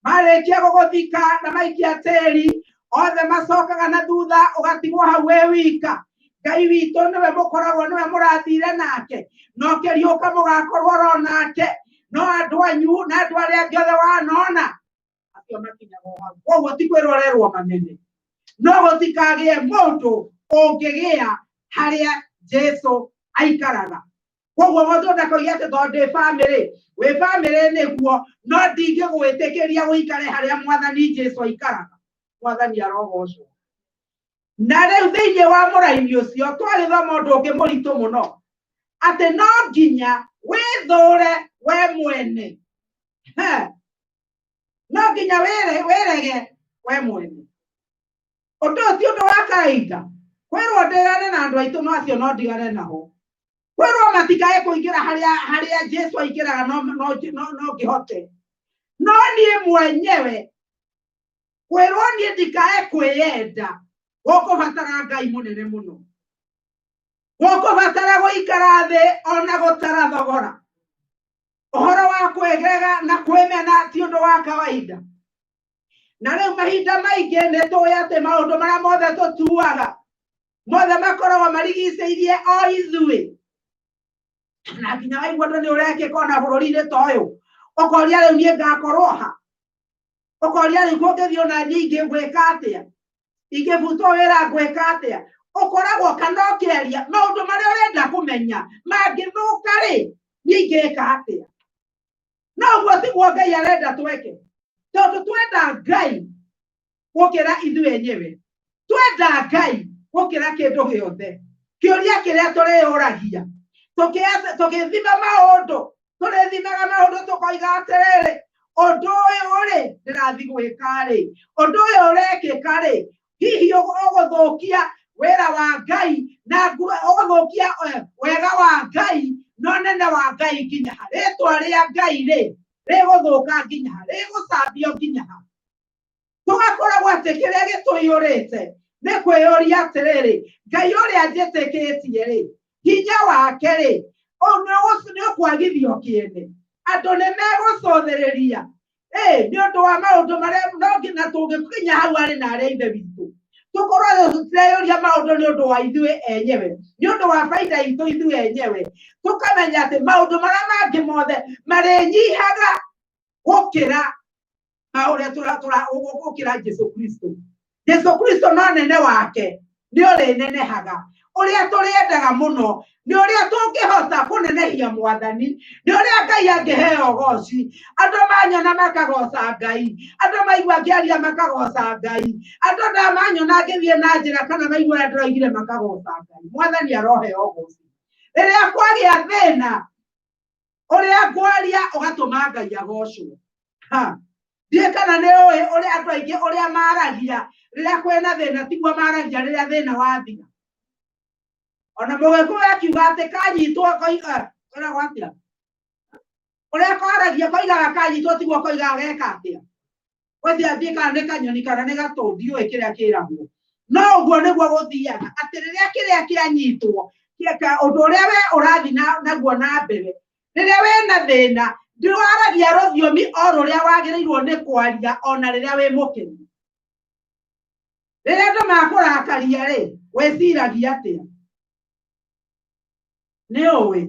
marĩkia gũgũthika na maikia tĩri othe macokaga na thutha ũgatigwo hau wĩ wika Ngai witũ nĩwe mũkoragwo nĩwe mũrathire nake na ũkĩriũka mũgakorwo oro nake no andũ anyu na andũ arĩa angĩ othe wanona acio makinyagwo hau koguo ti kwĩrorerwo mamene no gũtikagĩe mũndũ ũngĩgĩa harĩa Jesu aikaraga koguo mũndũ ndakoiga atĩ tondũ ndĩ bamĩrĩ wĩ bamĩrĩ nĩguo no ndingĩgwĩtĩkĩria ũikare harĩa mwathani Jesu aikaraga mwathani arogocwo na rĩu thĩinĩ wa mũraini ũcio twagĩthoma ũndũ ũngĩ mũritũ mũno atĩ no nginya wĩthũre we mwene no nginya wĩrege we mwene ũndũ ũyũ ti ũndũ wa kawaida kwĩrwo ndigane na andũ aitũ no acio no ndigane nao kwĩrwo matikae kũingĩra harĩa Jesu aingĩraga no no no no ngĩhote no niĩ mwenyewe kwĩrwo niĩ ndikae kwĩyenda gũkũbatara Ngai mũnene mũno gũkũbatara gũikara thĩ ona gũtara thogora ũhoro wa kwĩrega na kwĩmena ti ũndũ wa kawaida na rĩu mahinda maingĩ nĩ tũĩ atĩ maũndũ marĩa mothe tũtuaga mothe makoragwo marigicĩirie o ithuĩ na nginya waigua ũndũ nĩ ũrekĩka ona bũrũri-inĩ ta ũyũ ũkoria rĩu niĩ ngakorwo ha ũkoria rĩu kũngĩthiĩ ona niĩ ingĩgwĩka atĩa ingĩbutwo wĩra ngwĩka atĩa ũkoragwo kana ũkĩaria maũndũ marĩa ũrenda kũmenya mangĩthũka rĩ niĩ ingĩka atĩa no ũguo tiguo Ngai arenda tweke tondũ twenda Ngai gũkĩra ithuĩ enyewe twenda Ngai gũkĩra kĩndũ gĩothe kĩũria kĩrĩa tũrĩyũragia tũgĩthima maũndũ tũrĩthimaga maũndũ tũkoiga atĩrĩrĩ ũndũ ũyũ rĩ ndĩrathiĩ gwĩka rĩ ũndũ ũyũ ũrekĩka rĩ hihi ũgũthũkia wĩra wa Ngai na ũgũthũkia wega wa Ngai na ũnene wa Ngai nginya ha rĩtwa rĩa Ngai rĩ rĩgũthũka nginya ha rĩgũcambio nginya ha tũgakoragwo atĩ kĩrĩa gĩtũiyũrĩte nĩ kwĩyũria atĩrĩrĩ Ngai ũrĩa njĩtĩkĩtie rĩ hinya wake rĩ nĩ ũkwagithio kĩene andũ nĩ megũcũthĩrĩria nĩ ũndũ wa maũndũ marĩa no nginya tũngĩkinya hau arĩ na arĩa ithe witũ tũkorwo tũtireyũria maũndũ nĩ ũndũ wa ithuĩ enyewe nĩ ũndũ wa baida itũ ithuĩ enyewe tũkamenya atĩ maũndũ marĩa mangĩ mothe marĩnyihaga gũkĩra ũrĩa gũkĩra Jesu Kristo Jesu Kristo no nene wake nĩ ũrĩnenehaga Ũrĩa tũrĩendaga mũno nĩ ũrĩa tũngĩhota kũnenehia mwathani, nĩ ũrĩa Ngai angĩheo ũgoci. Andũ manyona makagoca Ngai, andũ maigua ngĩaria makagoca Ngai, andũ ndamanyona ngĩthiĩ na njĩra kana maigua ũrĩa ndĩroigire makagoca Ngai. Mwathani aroheo ũgoci. Rĩrĩa kwagĩa thĩna, ũrĩa ngwaria ũgatũma Ngai agocwo. Ha. Ndiũĩ kana nĩ ũĩ ũrĩa andũ aingĩ ũrĩa maragia rĩrĩa kwĩna thĩna tiguo maragia rĩrĩa thĩna wathira. Ona mũgĩkũyũ akiuga atĩ kanyitwo koiga koragwo atĩa? Ũrĩa karagia koigaga kanyitwo tiguo koigaga geka atĩa? Gũthiĩ athiĩ kana nĩ kanyoni kana nĩ gatũ ndiũĩ kĩrĩa kĩragwo. No ũguo nĩguo gũthiaga atĩ rĩrĩa kĩrĩa kĩanyitwo ũndũ ũrĩa we ũrathiĩ naguo na mbere rĩrĩa wĩna thĩna ndwaragia rũthiomi o rũrĩa wagĩrĩirwo nĩ kwaria ona rĩrĩa wĩ mũkenu. Rĩrĩa andũ makũrakaria rĩ, wĩciragia atĩa? Nĩ ũĩ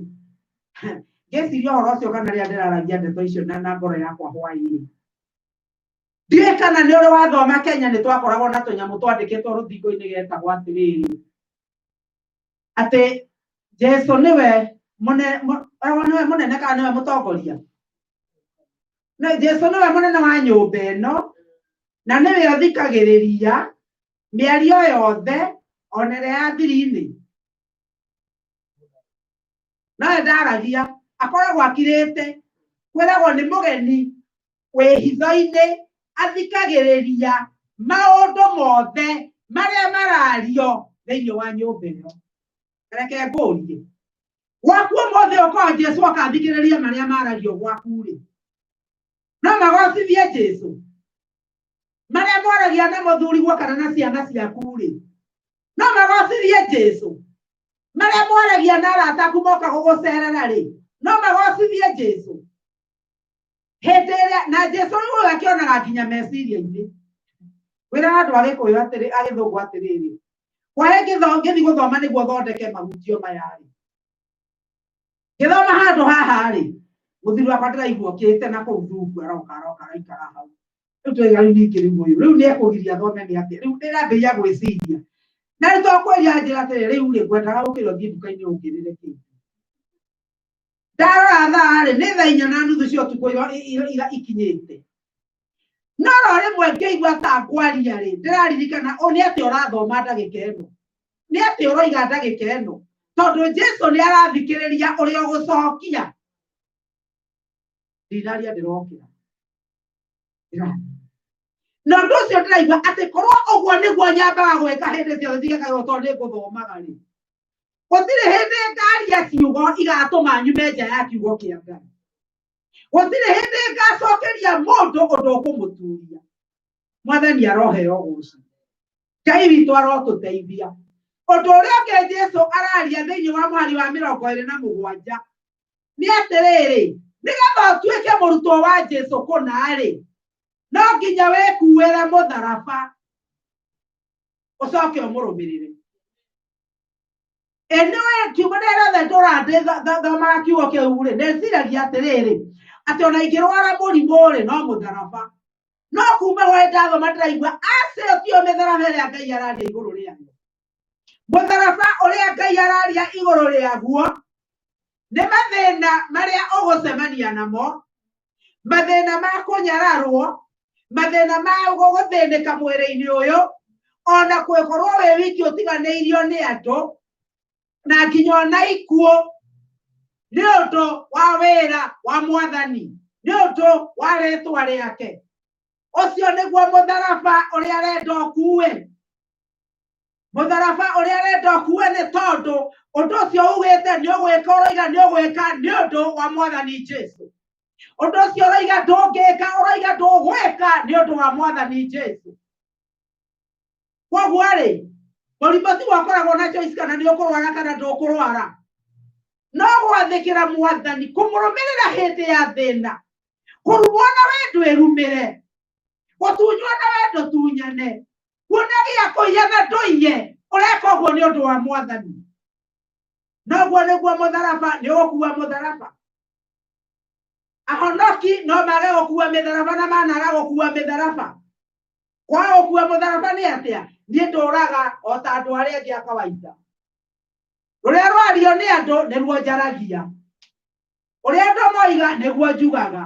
ngĩciria ũhoro ũcio kana rĩrĩa ndĩraragia ndeto icio na ngoro yakwa hwaĩ-inĩ, ndiũĩ kana nĩ ũrĩ wathoma Kenya nĩ twakoragwo na tũnyamũ twandĩkĩtwo rũthingo-inĩ getagwo atĩrĩrĩ atĩ Jesu nĩwe nĩwe mũnene kana nĩwe mũtongoria. Na Jesu nĩwe mũnene wa nyũmba ĩno na nĩwe ũthikagĩrĩria mĩario yothe ona ĩrĩa ya thiri-inĩ. Nowe ndaragia, akoragwo akirĩte, kwĩragwo nĩ mũgeni wĩ hitho-inĩ, athikagĩrĩria maũndũ mothe marĩa marario thĩinĩ wa nyũmba ĩyo. Reke ngũrie, gwaku ũmũthĩ ũkorwo Jesu akathikĩrĩria marĩa maragio gwaku-rĩ, no magocithie Jesu? Marĩa mwaragia na mũthuriguo kana na ciana ciaku-rĩ, no magocithie Jesu? Marĩa mwaragia na arata aku moka gũgũcerera-rĩ, no magocithie Jesu? Hĩndĩ ĩrĩa na Jesu rĩu ũyũ akĩonaga nginya meciria-inĩ. Wĩraga andũ a Gĩkũyũ atĩrĩ, a Gĩthũngũ atĩrĩrĩ, kwaĩ ngĩthiĩ gũthoma nĩguo thondeke mahutio maya-rĩ, ngĩthoma handũ haha-rĩ, mũthuri wakwa ndĩraigua okĩte na kũu thungu, aroka aroka araikara hau. Rĩu tũraiga rĩu ningĩ rĩu ũyũ, rĩu nĩ ekũgiria thome nĩ atĩa? Rĩu ndĩrambĩrĩria gwĩciria. Na rĩu tokwĩria njĩra atĩrĩ, rĩu rĩ, ngwendaga ũkĩre ũthiĩ nduka-inĩ ũngĩrĩre kĩndũ. Ndarora thaa rĩ, nĩ thaa inya na nuthu cia ũtukũ ikinyĩte. No ro rĩmwe ngĩigua ta ngwaria rĩ, ndĩraririkana ũ nĩ atĩa ũrathoma ndagĩka ĩno? Nĩ atĩa ũroiga ndagĩka ĩno? Tondũ Jesu nĩ arathikĩrĩria ũrĩa ũgũcokia. Ndinaria ndĩrokĩra. Na ũndũ ũcio ndĩraigua atĩ korwo ũguo nĩguo nyambaga gwĩka hĩndĩ ciothe ndigekagĩrwo tondũ nĩ ngũthomaga rĩ, gũtirĩ hĩndĩ ngaria ciugo igatũma nyume nja ya kiugo kĩa Ngai. Gũtirĩ hĩndĩ ngacokeria mũndũ ũndũ ũkũmũturia. Mwathani aroheo ũgoci. Ngai witũ arotũteithia. Ũndũ ũrĩa ũngĩ Jesu araria thĩinĩ wa mũhari wa 27 nĩ atĩrĩrĩ, nĩgetha ũtuĩke mũrutwo wa Jesu kũna-rĩ, no nginya wĩkuĩre mũtharaba ũcoke ũmũrũmĩrĩre. Ĩ nĩwe kiugo rĩrĩa rĩothe ndũra kiugo kĩu rĩ, ndĩciragia atĩrĩrĩ, atĩ ona ingĩrwara mũrimũ rĩ, no mũtharaba. No kuma hwaĩ ndathoma ndĩraigua acio tio mĩtharaba ĩrĩa Ngai araria igũrũ rĩayo. Mũtharaba ũrĩa Ngai araria igũrũ rĩaguo nĩ mathĩna marĩa ũgũcemania namo, mathĩna ma kũnyararwo, mathĩna ma gũthĩnĩka mwĩrĩ-inĩ ũyũ, ona gũkorwo wĩ wiki ũtiganĩirio nĩ andũ, na nginya ona ikuũ nĩ ũndũ wa wĩra wa mwathani, nĩ ũndũ wa rĩtwa rĩake. Ũcio nĩguo mũtharaba ũrĩa arenda ũkue. Mũtharaba ũrĩa arenda ũkue nĩ tondũ ũndũ ũcio ugĩte nĩ ũgwĩka, ũroiga nĩ ũgwĩka nĩ ũndũ wa mwathani Jesu. Ũndũ ũcio ũroiga ndũngĩka, ũroiga ndũgwĩka nĩ ũndũ wa mwathani Jesu. Koguo rĩ, mũrimũ tiguo ũkoragwo na choice kana nĩ ũkũrwara kana ndũkũrwara. No gwathĩkĩra mwathani, kũmũrũmĩrĩra hĩndĩ ya thĩna, kũrumwo na we ndwĩrumĩre, gũtunywo na we ndũtunyane, kuona gĩa kũiya na ndũiye, ũreka ũguo nĩ ũndũ wa mwathani. Noguo nĩguo mũtharaba, nĩ ũgũkua mũtharaba. Ahonoki no mage gũkua mĩtharaba na managa gũkua mĩtharaba. Kwaga gũkua mũtharaba nĩ atĩa? Niĩ ndũraga o ta andũ arĩa angĩ a kawaida. Rũrĩa rwario nĩ andũ nĩruo njaragia, ũrĩa andũ moiga nĩguo njugaga.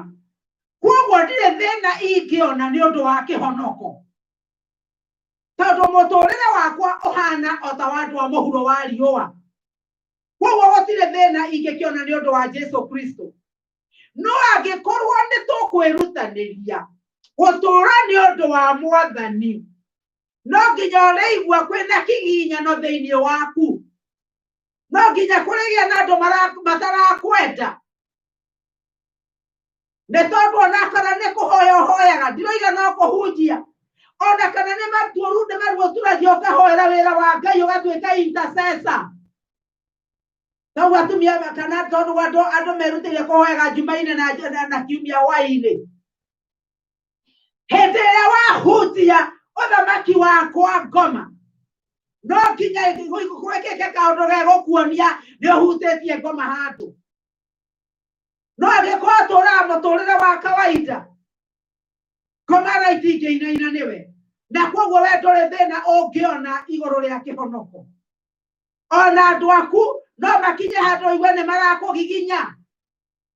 Koguo ndirĩ thĩna ingĩona nĩ ũndũ wa kĩhonoko, tondũ mũtũrĩre wakwa ũhana o ta wa andũ a mũhuro wa riũa. Koguo gũtirĩ thĩna ingĩkĩona nĩ ũndũ wa Jesu Kristo. No angĩkorwo nĩ tũkwĩrutanĩria gũtũũra nĩ ũndũ wa Mwathani, no nginya ũrĩigua kwĩna kĩgiginyano thĩinĩ waku, no nginya kũrĩgĩa na andũ matarakwenda, nĩ tondũ ona kana nĩ kũhoya ũhoyaga, ndiroiga no kũhunjia, ona kana nĩ matuoru nĩ maruo turagia ũkahoera wĩra wa Ngai ũgatuĩka intercessor. Tau atumia kana tondũ andũ merutĩire kũhoyaga Jumaine na kiumia hwaĩ-inĩ. Hĩndĩ ĩrĩa wahunjia ũthamaki wakwa ngoma, no nginya gwĩkĩke kaũndũ gegũkuonia nĩ ũhutĩtie ngoma handũ. No angĩkorwo tũraga mũtũrĩre wa kawaida, ngoma na itingĩinaina nĩwe, na koguo we ndũrĩ thĩna ũngĩona igũrũ rĩa kĩhonoko. Ona andũ aku no makinye handũ ũigue nĩ marakũgiginya,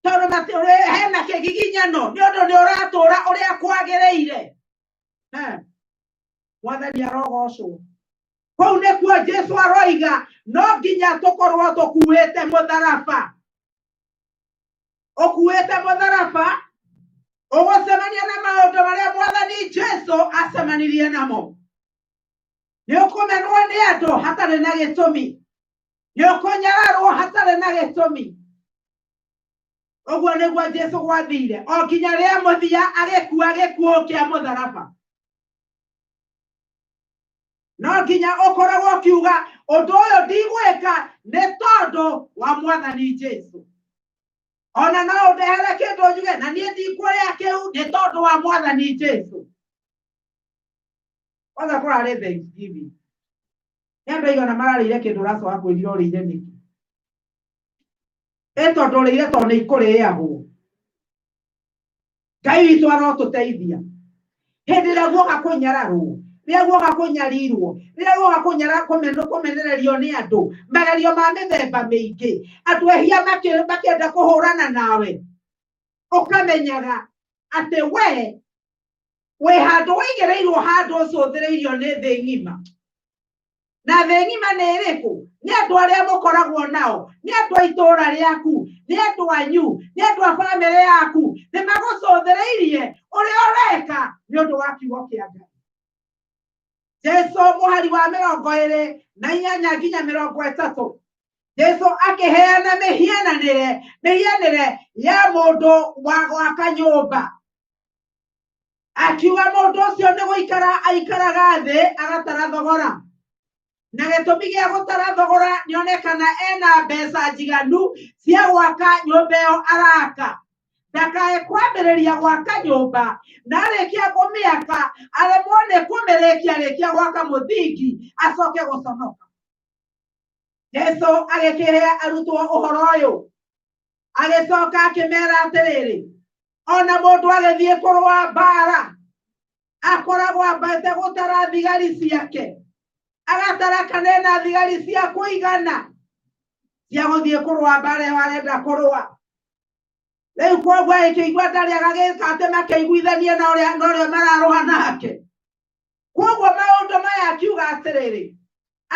tondũ hena kĩgiginyano nĩ ũndũ nĩ ũratũra ũrĩa kwagĩrĩire. Mwathani arogocwo. Kũu nĩkuo Jesu aroiga no nginya tũkorwo tũkuĩte mũtharaba. Ũkuĩte mũtharaba ũgũcemania na maũndũ marĩa Mwathani Jesu acemanirie namo. Nĩ ũkũmenwo nĩ andũ hatarĩ na gĩtũmi, nĩ ũkũnyararwo hatarĩ na gĩtũmi. Ũguo nĩguo Jesu gwathire o nginya rĩa mũthia agĩkua gĩkuũ kĩa mũtharaba. No nginya ũkoragwo ũkiuga ũndũ ũyũ ndigwĩka nĩ tondũ wa Mwathani Jesu. Ona no ũndehere kĩndũ njuge na niĩ ndikũrĩa kĩu nĩ tondũ wa Mwathani Jesu. Kwanza kũrarĩ Thanksgiving, nĩ andũ aigana mararĩire kĩndũ ũracoka kwĩrira ũrĩire nĩkĩ? Ĩ tondũ ũrĩire tondũ nĩ ikũrĩagwo. Ngai witũ arotũteithia. Hĩndĩ ĩrĩa guoka kũnyararwo, rĩrĩa guoka kũnyarirwo, rĩrĩa guoka kũmenererio nĩ andũ, magerio ma mĩthemba mĩingĩ, andũ ehia makĩenda kũhũrana nawe, ũkamenyaga atĩ we wĩ handũ waigĩrĩirwo handũ ũcũthĩrĩirio nĩ thĩ ng'ima. Na thĩ ng'ima nĩ ĩrĩkũ? Nĩ andũ arĩa mũkoragwo nao, nĩ andũ a itũũra rĩaku, nĩ andũ anyu, nĩ andũ a bamĩrĩ yaku, nĩ magũcũthĩrĩirie ũrĩa ũreka nĩ ũndũ wa kiugo kĩa Ngai. Jesu mũhari wa mĩrongo ĩrĩ na inyanya nginya mĩrongo ĩtatũ, Jesu akĩheana mĩhianĩre ya mũndũ wa gwaka nyũmba. Akiuga mũndũ ũcio nĩ gũikara aikaraga thĩ agatara thogora, na gĩtũmi gĩa gũtara thogora nĩ onekana ena mbeca njiganu cia gwaka nyũmba ĩyo araka. Ndakae kwambĩrĩria gwaka nyũmba na arĩkia kũmĩaka aremwo nĩ kũmĩrĩkia, arĩkia gwaka mũthingi acoke gũconoka. Jesu agĩkĩhe arutwo ũhoro ũyũ, agĩcoka akĩmera atĩrĩrĩ, ona mũndũ agĩthiĩ kũrũa mbara akoragwo ambĩte gũtara thigari ciake, agatara kana ena thigari cia kũigana cia gũthiĩ kũrũa mbara ĩyo arenda kũrũa. Rĩu koguo agĩkĩigua ndarĩ agagĩka atĩ makĩiguithanie na ũrĩa mararũa nake. Koguo maũndũ maya akiuga atĩrĩrĩ,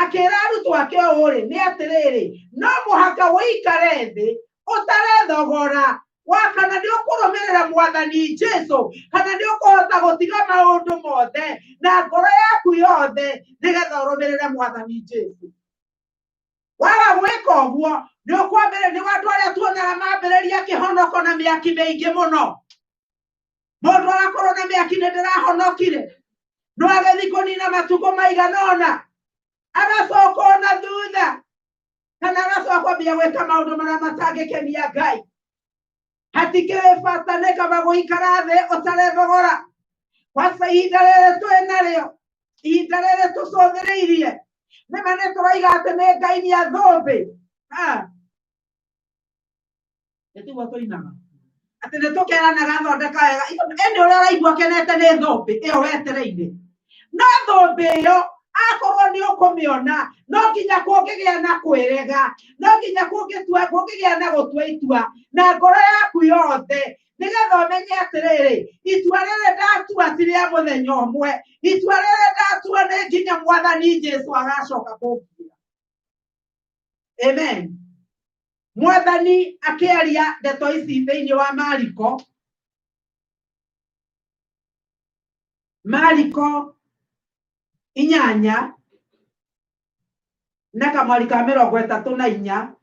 akĩra arutwo ake ũũ rĩ, nĩ atĩrĩrĩ, no mũhaka ũikare thĩ ũtare thogora wa kana nĩ ũkũrũmĩrĩra Mwathani Jesu, kana nĩ ũkũhota gũtiga maũndũ mothe na ngoro yaku yothe nĩgetha ũrũmĩrĩre Mwathani Jesu. Waga gwĩka ũguo nĩ ũkwambĩrĩria, nĩ andũ arĩa tuonaga mambĩrĩria kĩhonoko na mĩaki mĩingĩ mũno. Mũndũ agakorwo na mĩaki nĩ ndĩrahonokire, no agĩthiĩ kũnina matukũ maigana ũna agacoka ona thutha, kana agacoka kwambia gwĩka maũndũ marĩa matangĩkenia Ngai. Hatikĩrĩ bata, nĩ kaba gũikara thĩ ũtare thogora. Kwanza ihinda rĩrĩ twĩ narĩo, ihinda rĩrĩ tũcũthĩrĩirie, nĩma nĩ tũroiga atĩ nĩ Ngai nĩ athũmbĩ. Nĩ tiguo tũinaga atĩ nĩ tũkeranaga thondeka wega, ĩndĩ ũrĩa ũraigua kenete nĩ thũmbĩ ĩyo wetereire. No thũmbĩ ĩyo Akorwo nĩ ũkũmĩona, no nginya kũngĩgĩa na kwĩrega, no nginya kũngĩgĩa na gũtua itua na ngoro yaku yothe, nĩgetha ũmenye atĩrĩrĩ, itua rĩrĩ ndatua ti rĩa mũthenya ũmwe, itua rĩrĩ ndatua nĩ nginya Mwathani Jesu agacoka kũnginya. Amen. Mwathani akĩaria ndeto ici thĩinĩ wa Mariko, Mariko 8 na kamwari ka 34,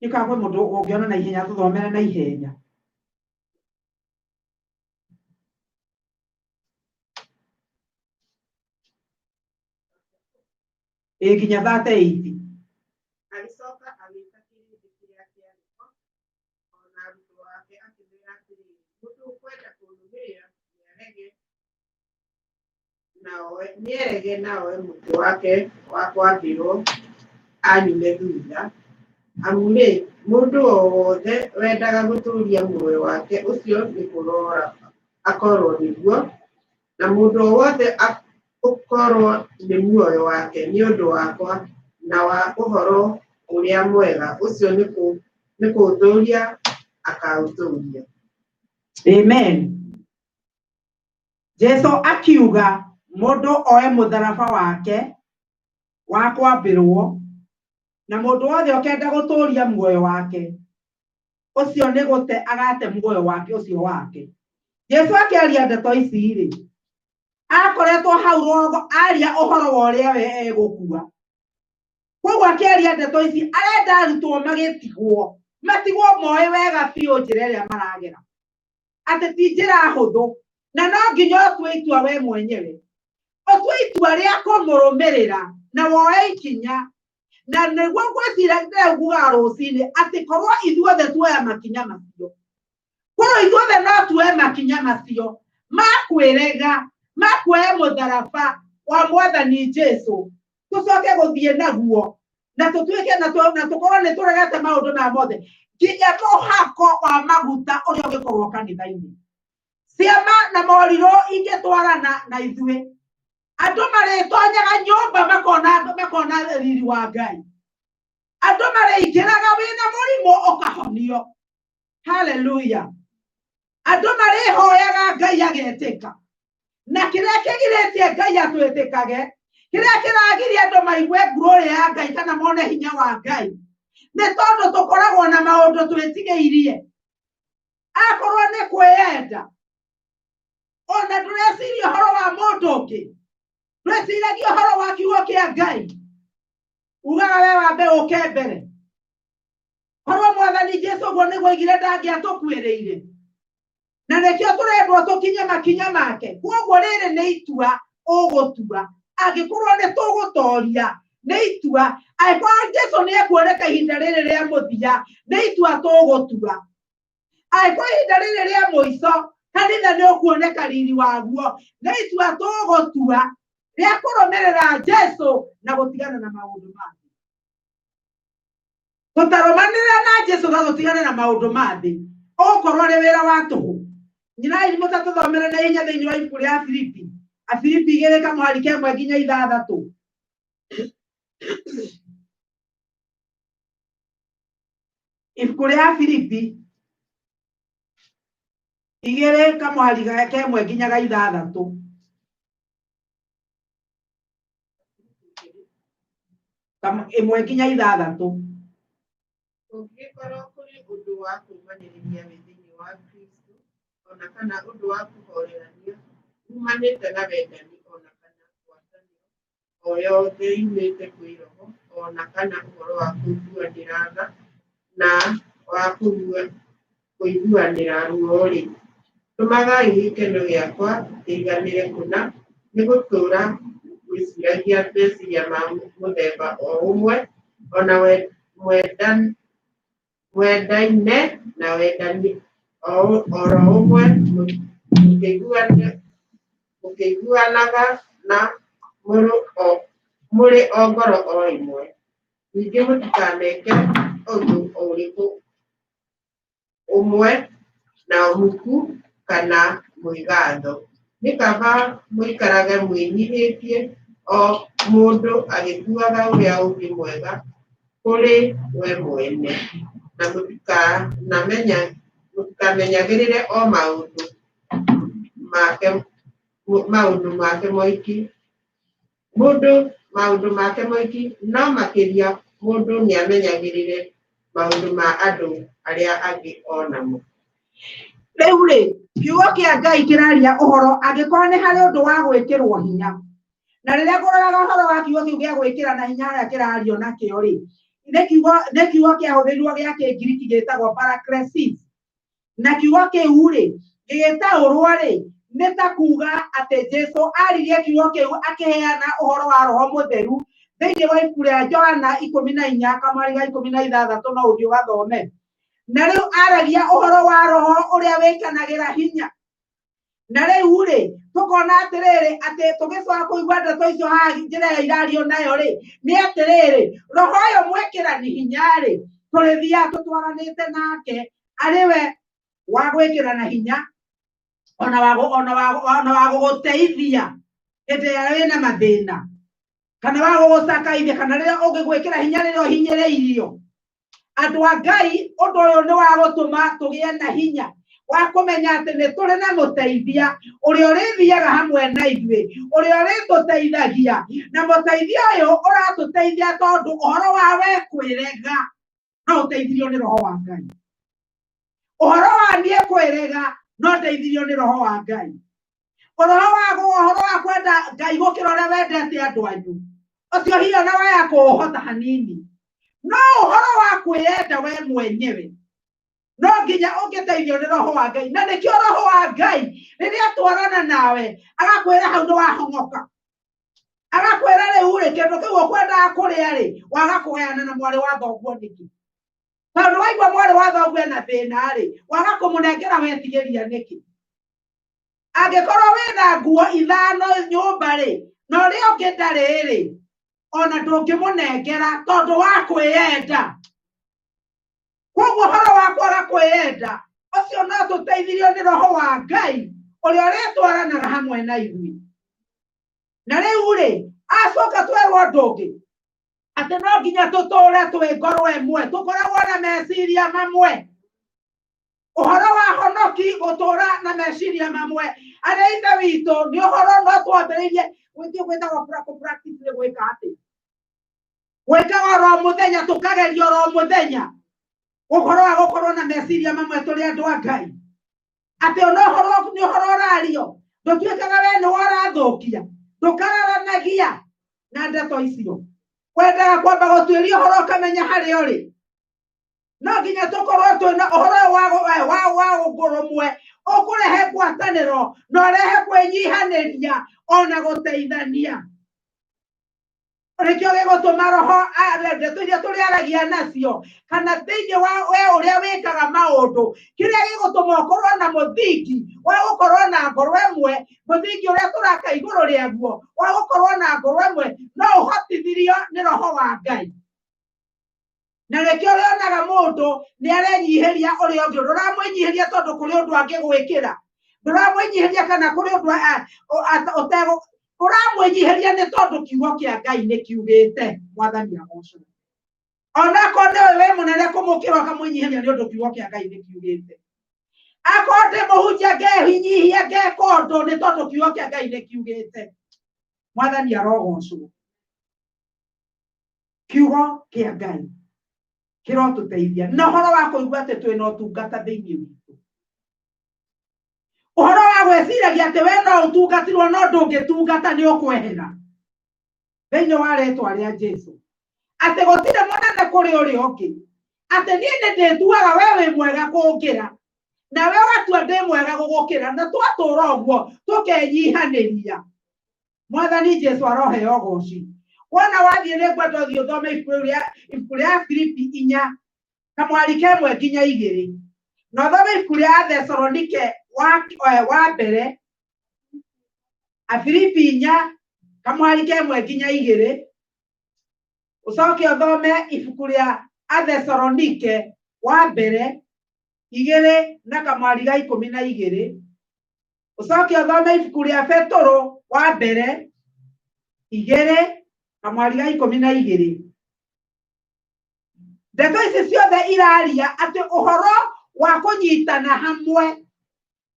nĩ kana kwĩ mũndũ ũngĩona na ihenya tũthomere na ihenya. Ĩ nginya 38. Agĩcoka agĩĩta kĩrĩndĩ kĩrĩa kĩarĩ ho, o na arutwo ake, akĩmeera atĩrĩ, mũndũ ũkwenda kũnũmĩrĩra nĩerege na oe mũtĩ wake wa kwambĩrwo anyume thutha. Amu-rĩ, mũndũ o wothe wendaga gũtũũria muoyo wake, ũcio nĩ kũrora akorwo nĩguo, na mũndũ o wothe ũkorwo nĩ muoyo wake nĩ ũndũ wakwa na wa ũhoro ũrĩa mwega, ũcio nĩ kũũtũũria akaũtũũria. Amen. Jesu akiuga mũndũ oe mũtharaba wake wa kwambĩrwo, na mũndũ wothe ũkenda gũtũũria muoyo wake, ũcio nĩ gũte agate muoyo wake ũcio wake. Jesu akĩaria ndeto ici rĩ, akoretwo hau rũgongo aria ũhoro wa ũrĩa we egũkua. Koguo akĩaria ndeto ici arenda arutwo magĩtigwo, matigwo moĩ wega biũ njĩra ĩrĩa maragera, atĩ ti njĩra hũthũ, na no nginya ũtue itua we mwenyewe, ũtue itua rĩa kũmũrũmĩrĩra na woe ikinya. Na nĩguo ngwĩciria ndĩraugaga rũcinĩ atĩ korwo ithuothe tuoya makinya macio, korwo ithuothe no tuoe makinya macio ma kwĩrega, ma kuoya mũtharaba wa Mwathani Jesu, tũcoke gũthiĩ naguo na tũtuĩke na tũkorwo nĩ tũregete maũndũ maya mothe nginya mũhako wa maguta ũrĩa ũngĩkorwo kanitha-inĩ. Ciama na morirũ ingĩtwarana na ithuĩ, andũ marĩtonyaga nyũmba makona riri wa Ngai, andũ marĩingĩraga wĩna mũrimũ ũkahonio. Hallelujah. Andũ marĩhoyaga Ngai agetĩka, na kĩrĩa kĩgirĩtie Ngai atwĩtĩkage, kĩrĩa kĩragiria andũ maigue glory ya Ngai kana mone hinya wa Ngai, nĩ tondũ tũkoragwo na maũndũ twĩtigĩirie. Akorwo nĩ kwĩyenda, ona ndũreciria ũhoro wa mũndũ ũngĩ, ndwĩciragia ũhoro wa kiugo kĩa Ngai, ugaga we wambe ũke mbere. Korwo Mwathani Jesu ũguo nĩguo oigire ndangĩatũkuĩrĩire, na nĩkĩo tũrendwo tũkinye makinya make. Koguo rĩrĩ nĩ itua ũgũtua, angĩkorwo nĩ tũgũtoria nĩ itua, angĩkorwo Jesu nĩ ekuoneka ihinda rĩrĩ rĩa mũthia nĩ itua tũgũtua, angĩkorwo ihinda rĩrĩ rĩa mũico kanitha nĩ ũkuoneka riri waguo nĩ itua tũgũtua rĩa kũrũmĩrĩra Jesu na gũtigana na maũndũ ma thĩ. Tũtarũmanĩrĩra na Jesu na tũtigane na maũndũ ma thĩ, ũgũkorwo arĩ wĩra wa tũhũ. Nyinai mũtatũthomere na ihenya thĩinĩ wa ibuku rĩa Afilipi, Afilipi 2 kamũhari 1 nginya 6. Ibuku rĩa Afilipi 2 kamũhari 1 nginya 6. 1 nginya 6. Kũngĩgĩkorwo kũrĩ ũndũ wa kũũmanĩrĩria wĩ thĩinĩ wa Kristũ, ona kana ũndũ wa kũhoorerania uumanĩte na wendani, ona kana ngwatanĩro o yothe yumĩte kwĩ Roho, ona kana ũhoro wa kũiguanĩra tha na wa kũiguanĩra ruo-rĩ, tũmagai gĩkeno gĩakwa kĩiganĩre kũna, nĩ gũtũũra mwĩciragia meciria ma mũthemba o ũmwe, ona mwendaine na wendani oro ũmwe, mũkĩiguanaga na mũrĩ o ngoro o ĩmwe. Ningĩ mũtikaneke ũndũ ũrĩkũ ũmwe na ũmuku kana mwĩgatho, Nĩ kaba mũikarage mwĩnyihĩtie, o mũndũ agĩtuaga ũrĩa ũngĩ mwega kũrĩ we mwene, na mũtikamenyagĩrĩre o maũndũ make moiki. Mũndũ maũndũ make moiki, no makĩria mũndũ nĩamenyagĩrĩre maũndũ ma andũ arĩa angĩ o namo. Rĩu rĩ, kiugo kĩa Ngai kĩraria ũhoro angĩkorwo nĩ harĩ ũndũ wa gwĩkĩrwo hinya. Na rĩrĩa ngũroraga ũhoro wa kiugo kĩu gĩa gwĩkĩra na hinya harĩa kĩrario nakĩo rĩ, nĩ kiugo kĩahũthĩrirwo gĩa Kĩngiriki gĩtagwo paraklesis. Na kiugo kĩu rĩ, gĩgĩtaũrwo rĩ, nĩ ta kuga atĩ Jesu aririe kiugo kĩu akĩheana ũhoro wa Roho Mũtheru thĩinĩ wa ibuku rĩa Johana 14 kamwari ga 16 no ũthiĩ ũgathome. Na rĩu aragia ũhoro wa Roho ũrĩa wĩkanagĩra hinya. Na rĩu rĩ, tũkona atĩrĩrĩ atĩ tũgĩcoka kũigua ndeto icio haha njĩra ĩyo irario nayo rĩ, nĩ atĩrĩrĩ, Roho ũyũ mwĩkĩrani hinya rĩ, tũrĩthiaga tũtwaranĩte nake arĩ we wa gwĩkĩrana hinya ona wa gũgũteithia hĩndĩ ĩrĩa wĩna mathĩna, kana wa gũgũcakaithia, kana rĩrĩa ũngĩgwĩkĩra hinya rĩrĩa ũhinyĩrĩirio. Andũ a Ngai, ũndũ ũyũ nĩ wa gũtũma tũgĩe na hinya wa kũmenya atĩ nĩ tũrĩ na mũteithia ũrĩa ũrĩthiaga hamwe na ithuĩ, ũrĩa ũrĩtũteithagia. Na mũteithia ũyũ ũratũteithia tondũ ũhoro wa we kwĩrega no ũteithirio nĩ Roho wa Ngai. Ũhoro wa niĩ kwĩrega no ũteithirio nĩ Roho wa Ngai. Ũhoro wa kwenda Ngai gũkĩra ũrĩa wendete andũ anyu, ũcio hihi ona waya kũũhota hanini. No ũhoro wa kwĩyenda we mwenyewe no nginya ũngĩteithio nĩ Roho wa Ngai. Na nĩkĩo Roho wa Ngai rĩrĩa atwarana nawe agakwĩra hau nĩ wahong'oka, agakwĩra rĩu rĩ, kĩndũ kĩu ũkwendaga kũrĩa rĩ, waga kũgayana na mwarĩ wa thoguo nĩkĩ? Tondũ waigua mwarĩ wa thoguo ena thĩna rĩ, waga kũmũnengera wetigĩria nĩkĩ? Angĩkorwo wĩna nguo 5 nyũmba rĩ, na ũrĩa ũngĩ ndarĩ rĩ, ona ndũngĩmũnengera tondũ wa kwĩyenda. Koguo ũhoro wa kwaga kwĩyenda ũcio no tũteithirio nĩ Roho wa Ngai ũrĩa ũrĩtwaranaga hamwe na ithuĩ. Na rĩu rĩ, acoka twerwo ũndũ ũngĩ, atĩ no nginya tũtũũre twĩ ngoro ĩmwe, tũkoragwo na meciria mamwe. Ũhoro wa honoki gũtũũra na meciria mamwe. Arĩa ithe witũ nĩ ũhoro no twambĩrĩirie gwĩtio gwĩtagwo practice nĩ gwĩka atĩ gwĩka oro mũthenya, tũkageria oro mũthenya ũhoro wa gũkorwo na meciria mamwe tũrĩ andũ a Ngai. Atĩ ona ũhoro nĩ ũhoro ũrario, ndũtuĩkaga we nĩwe ũrathũkia, ndũkararanagia na ndeto icio. Wendaga kwamba gũtuĩria ũhoro ũkamenya harĩa ũrĩ. No nginya tũkorwo twĩna ũhoro ũyũ wa ũngũrũmwe ũkũrehe ngwatanĩro na ũrehe kwĩnyihanĩria ona gũteithania. Nĩkĩo gĩgũtũma Roho ndeto iria tũrĩaragia nacio, kana thĩinĩ wa we ũrĩa wĩkaga maũndũ, kĩrĩa gĩgũtũma ũkorwo na mũthingi wa gũkorwo na ngoro ĩmwe, mũthingi ũrĩa tũraka igũrũ rĩaguo wa gũkorwo na ngoro ĩmwe, no ũhotithirio nĩ Roho wa Ngai. Na nĩkĩo ũrĩonaga mũndũ nĩ arenyihĩria ũrĩa ũngĩ, ndũramwĩnyihĩria tondũ kũrĩ ũndũ angĩgwĩkĩra, ndũramwĩnyihĩria kana kũrĩ ũndũ ũtegũ, ũramwĩnyihĩria nĩ tondũ kiugo kĩa Ngai nĩ kiugĩte. Mwathani agocwo. Onakorwo nĩwe wĩ mũnene kũmũkĩra ũkamwĩnyihĩria nĩ ũndũ kiugo kĩa Ngai nĩ kiugĩte. Akorwo ndĩ mũhunjia ngehinyihia ngeka ũndũ nĩ tondũ kiugo kĩa Ngai nĩ kiugĩte. Mwathani arogocwo. Kiugo kĩa Ngai kĩrotũteithia na ũhoro wa kũigua atĩ twĩna ũtungata thĩinĩ witũ, ũhoro wa gwĩciragia atĩ we no ũtungatirwo no ndũngĩtungata nĩ ũkwehera thĩinĩ wa rĩtwa rĩa Jesu, atĩ gũtirĩ mũnene kũrĩ ũrĩa ũngĩ, atĩ niĩ nĩ ndĩtuaga we wĩ mwega kũngĩra nawe ũgatua ndĩ mwega gũgũkĩra, na twatũra ũguo tũkenyihanĩria. Mwathani Jesu aroheo ũgoci. Wona wathiĩ nĩ ngwenda ũthiĩ ũthome ibuku rĩa Filipi 4 kamwari kemwe nginya 2, na ũthome ibuku rĩa Thesalonike wa mbere, Afilipi 4 kamwari kemwe nginya 2, ũcoke ũthome ibuku rĩa Athesalonike wa mbere 2 na kamwari ga 12. Ũcoke ũthome ibuku rĩa Petũrũ wa mbere 2 kamwari ga 12. Ndeto ici ciothe iraria atĩ ũhoro wa kũnyitana hamwe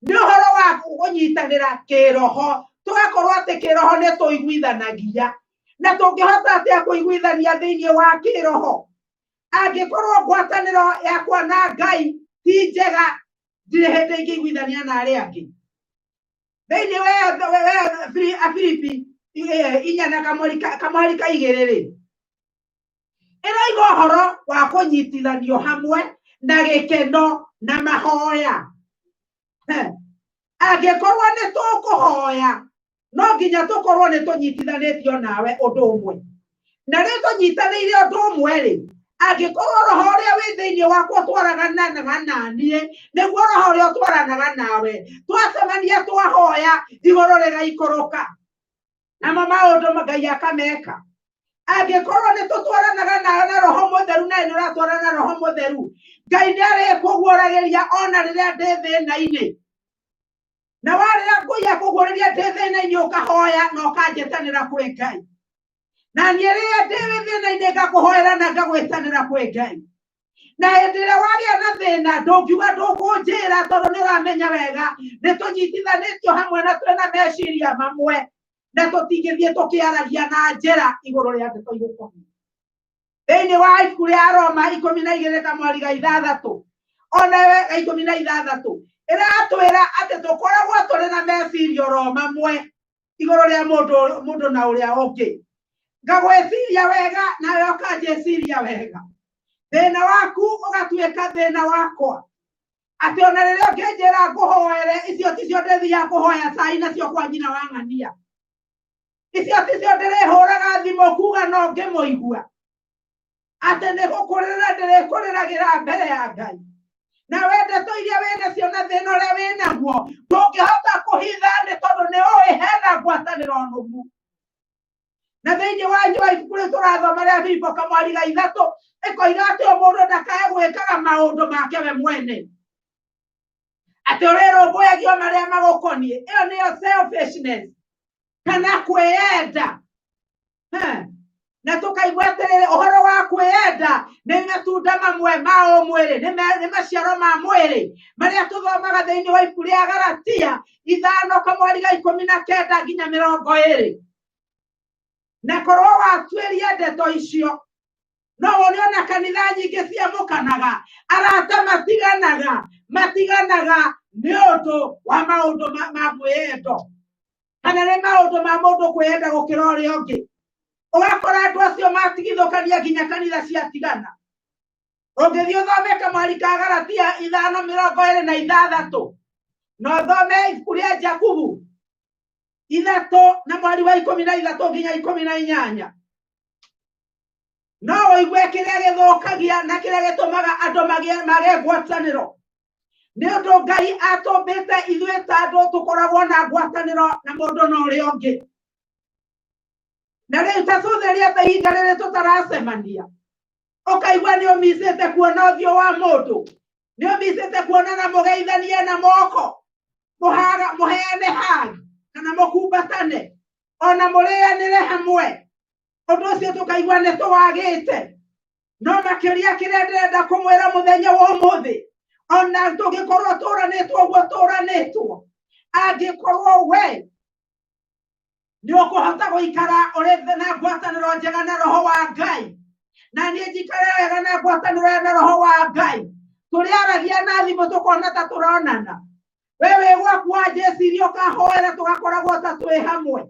nĩ ũhoro wa kũnyitanĩra kĩroho, tũgakorwo atĩ kĩroho nĩ tũiguithanagia. Na tũngĩhota atĩa kũiguithania thĩinĩ wa kĩroho angĩkorwo ngwatanĩro yakwa na Ngai ti njega? Ndirĩ hĩndĩ ingĩiguithania na arĩa angĩ. Thĩinĩ wa Afilipi 4 na kamweri ka 2 rĩ, ĩroiga ũhoro wa kũnyitithanio hamwe na gĩkeno na mahoya. Angĩkorwo nĩ tũkũhoya, no nginya tũkorwo nĩ tũnyitithanĩtio nawe ũndũ ũmwe. Na rĩu tũnyitanĩire ũndũ ũmwe rĩ, angĩkorwo roho ũrĩa wĩ thĩinĩ wakwa ũtwaranaga na niĩ nĩguo roho ũrĩa ũtwaranaga nawe, twacemania twahoya, igũrũ rĩgaikũrũka, namo maũndũ Ngai akameka. Angĩkorwo nĩ tũtwaranaga nawe na roho mũtheru, nawe nĩ ũratwarana na roho mũtheru, Ngai nĩ arĩkũguũragĩria ona rĩrĩa ndĩ thĩna-inĩ. Na warĩra Ngai akũguũrĩria ndĩ thĩna-inĩ, ũkahoya na ũkanjĩtanĩra kwĩ Ngai. Na niĩ rĩrĩa ndĩ thĩna-inĩ ngakũhoera na ngagwĩtanĩra kwĩ Ngai. Na hĩndĩ ĩrĩa wagĩa na thĩna ndũngiuga ndũkũnjĩra, tondũ nĩ ũramenya wega nĩ tũnyitithanĩtio hamwe na twĩna meciria mamwe, na tũtingĩthiĩ tũkĩaragia na njĩra igũrũ rĩa ndeto igũkoniĩ. Thĩinĩ wa ibuku rĩa Roma 12 kamwari ga 6, ona ga 16, ĩratwĩra atĩ tũkoragwo tũrĩ na meciria oro mamwe igũrũ rĩa mũndũ na ũrĩa ũngĩ. Ngagwĩciria wega nawe ũkanjĩciria wega, thĩna waku ũgatuĩka thĩna wakwa. Atĩ ona rĩrĩa ũngĩnjĩra ngũhoere, icio ticio ndĩthiaga kũhoya cai nacio kwa nyina wa ng'ania, icio ticio ndĩrĩhũraga thimũ kuga no ngĩmũigua, atĩ nĩ gũkũrĩra ndĩrĩkũrĩragĩra mbere ya Ngai. Na we ndeto iria wĩ nacio na thĩna ũrĩa wĩ naguo ndũngĩhota kũhitha, nĩ tondũ nĩ ũĩ hena ngwatanĩro nũmu. Na thĩinĩ wa nyũmba ibuku rĩu tũrathoma rĩa Filipo kamwari ga 3 ĩkoiga atĩ o mũndũ ndakae gwĩkaga maũndũ make we mwene, atĩ ũrĩrũmbũyagio marĩa magũkoniĩ. Ĩyo nĩyo selfishness kana kwĩyenda. Na tũkaigua atĩrĩrĩ, ũhoro wa kwĩyenda nĩ matunda mamwe ma ũmwĩrĩ, nĩ maciaro ma mwĩrĩ marĩa tũthomaga thĩinĩ wa ibuku rĩa Galatia 5 kamwari ga 19 nginya 20. Na korwo watuĩria ndeto icio, no wone ona kanitha nyingĩ ciamũkanaga, arata matiganaga nĩ ũndũ wa maũndũ ma mwĩyendo, kana nĩ maũndũ ma mũndũ kwĩyenda gũkĩra ũrĩa ũngĩ. Ũgakora andũ acio matigithũkania nginya kanitha ciatigana. Ũngĩthiĩ ũthome kamwari ka Galatia 5:26, na ũthome ibuku rĩa Jakubu 3 na mwari wa 13 nginya 18, no ũigue kĩrĩa gĩthũkagia na kĩrĩa gĩtũmaga andũ magĩe ngwatanĩro. Nĩ ũndũ Ngai atũmbĩte ithuĩ ta andũ tũkoragwo na ngwatanĩro na mũndũ na ũrĩa ũngĩ. Na rĩu ta cũthĩrĩria ta ihinda rĩrĩ tũtaracemania, ũkaigua nĩ ũmicĩte kuona ũthiũ wa mũndũ, nĩ ũmicĩte kuona na mũgeithanie na moko, mũheane hug kana mũkumbatane, ona mũrĩanĩre hamwe. Ũndũ ũcio tũkaigua nĩ tũwagĩte. No makĩria kĩrĩa ndĩrenda kũmwĩra mũthenya wa ũmũthĩ, ona tũngĩkorwo tũranĩtwo ũguo tũranĩtwo, angĩkorwo we nĩ ũkũhota gũikara ũrĩ na ngwatanĩro njega na roho wa Ngai, na niĩ njikare wega na ngwatanĩro na roho wa Ngai, tũrĩaragia na thimũ tũkona ta tũronana. We wĩ gwaku wanjĩciria ũkahoera, tũgakoragwo ta twĩ hamwe.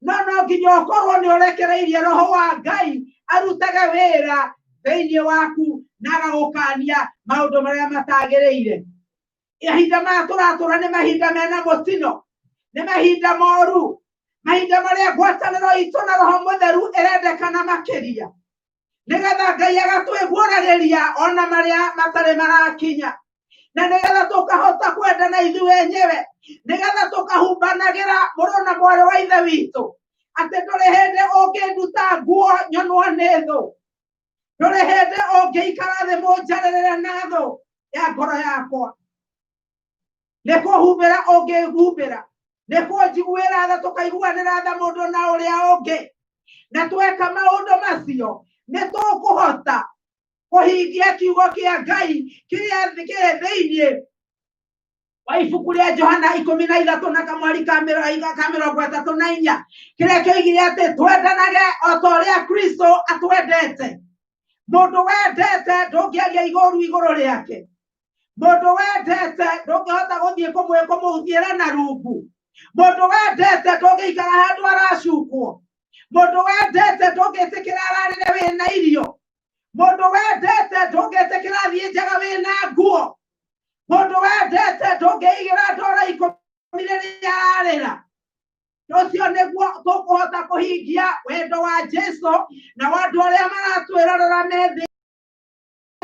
No no nginya ũkorwo nĩ ũrekereirie roho wa Ngai arutage wĩra thĩinĩ waku na agagũkania maũndũ marĩa matagĩrĩire. Mahinda maya tũratũra nĩ mahinda mena mũtino, nĩ mahinda moru, mahinda marĩa ngwatanĩro itũ na roho mũtheru ĩrendekana makĩria, nĩgetha Ngai agatwĩguũragĩria ona marĩa matarĩ marakinya, na nĩgetha tũkahota kwendana ithuĩ enyewe, nĩgetha tũkahumbanagĩra mũrũ na mwarĩ wa ithe witũ, atĩ ndũrĩ hĩndĩ ũngĩnduta nguo nyonwo nĩ thũ, ndũrĩ hĩndĩ ũngĩikara thĩ mũnjarĩrĩre na thũ ya ngoro yakwa. Nĩ kũhumbĩra ũngĩhumbĩra, nĩ kũnjiguĩra tha, tũkaiguanĩra tha mũndũ na ũrĩa ũngĩ. Na tweka maũndũ macio nĩ tũkũhota kũhingia kiugo kĩa Ngai kĩrĩa kĩrĩ thĩinĩ wa ibuku rĩa Johana 13 na kamwari ka 34, kĩrĩa kĩoigire atĩ twendanage o ta ũrĩa Kristo atwendete. Mũndũ wendete ndũngĩaria igũrũ igũrũ rĩake, mũndũ wendete ndũngĩhota gũthiĩ kũmũthiĩra na rungu, mũndũ wendete ndũngĩikara handũ aracukwo, mũndũ wendete ndũngĩtĩkĩra ararĩre wĩna irio, mũndũ wendete ndũngĩtĩkĩra athiĩ njaga wĩna nguo, mũndũ wendete ndũngĩigĩra ndora 10 rĩrĩa ararĩra. Ũcio nĩguo tũkũhota kũhingia wendo wa Jesu na wa andũ arĩa maratwĩrorera me thĩ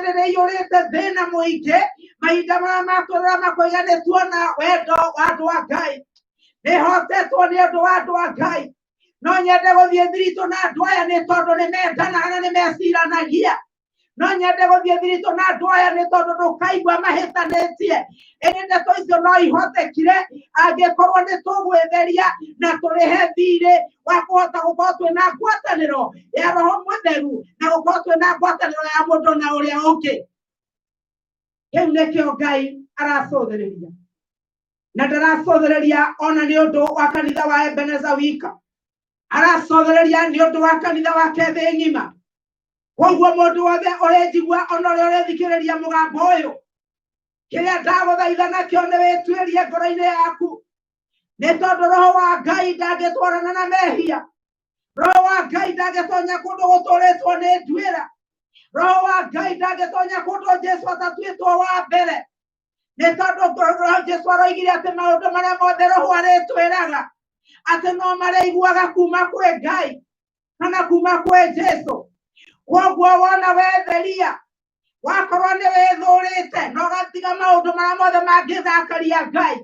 rĩrĩa iyũrĩte thĩna mũingĩ. Mahinda marĩa matwĩrora makoiga nĩ tuona wendo wa andũ a Ngai, nĩhotetwo nĩ ũndũ wa andũ a Ngai. No nyende gũthiĩ thiritũ na andũ aya nĩ tondũ nĩ mendanaga na nĩ meciranagia. No nyende gũthiĩ thiritũ na andũ aya nĩ tondũ ndũkaigua mahĩtanĩtie. Ĩndĩ ndeto icio no ihotekire angĩkorwo nĩ tũgwĩtheria na tũrĩhe thirĩ wa kũhota gũkorwo twĩna ngwatanĩro ya Roho Mũtheru na gũkorwo twĩna ngwatanĩro ya mũndũ na ũrĩa ũngĩ. Kĩu nĩkĩo Ngai aracũthĩrĩria, na ndaracũthĩrĩria ona nĩ ũndũ wa kanitha wa Ebeneza wika, aracũthĩrĩria nĩ ũndũ wa kanitha wake thĩ ng'ima. Koguo mũndũ wothe ũrĩnjigua ona ũrĩa ũrĩthikĩrĩria mũgambo ũyũ, kĩrĩa ndagũthaitha nakĩo nĩ wĩtuĩrie ngoro-inĩ yaku, nĩ tondũ Roho wa Ngai ndangĩtwarana na mehia, Roho wa Ngai ndangĩtonya kũndũ gũtũrĩtwo nĩ nduĩra, Roho wa Ngai ndangĩtonya kũndũ Jesu atatuĩtwo wa mbere, nĩ tondũ Roho Jesu aroigire atĩ maũndũ marĩa mothe Roho arĩtwĩraga atĩ no marĩiguaga kuma kwĩ Ngai kana kuma kwĩ Jesu. Koguo wona wetheria, wakorwo nĩ wĩthũrĩte na ũgatiga maũndũ marĩa mothe mangĩthakaria Ngai,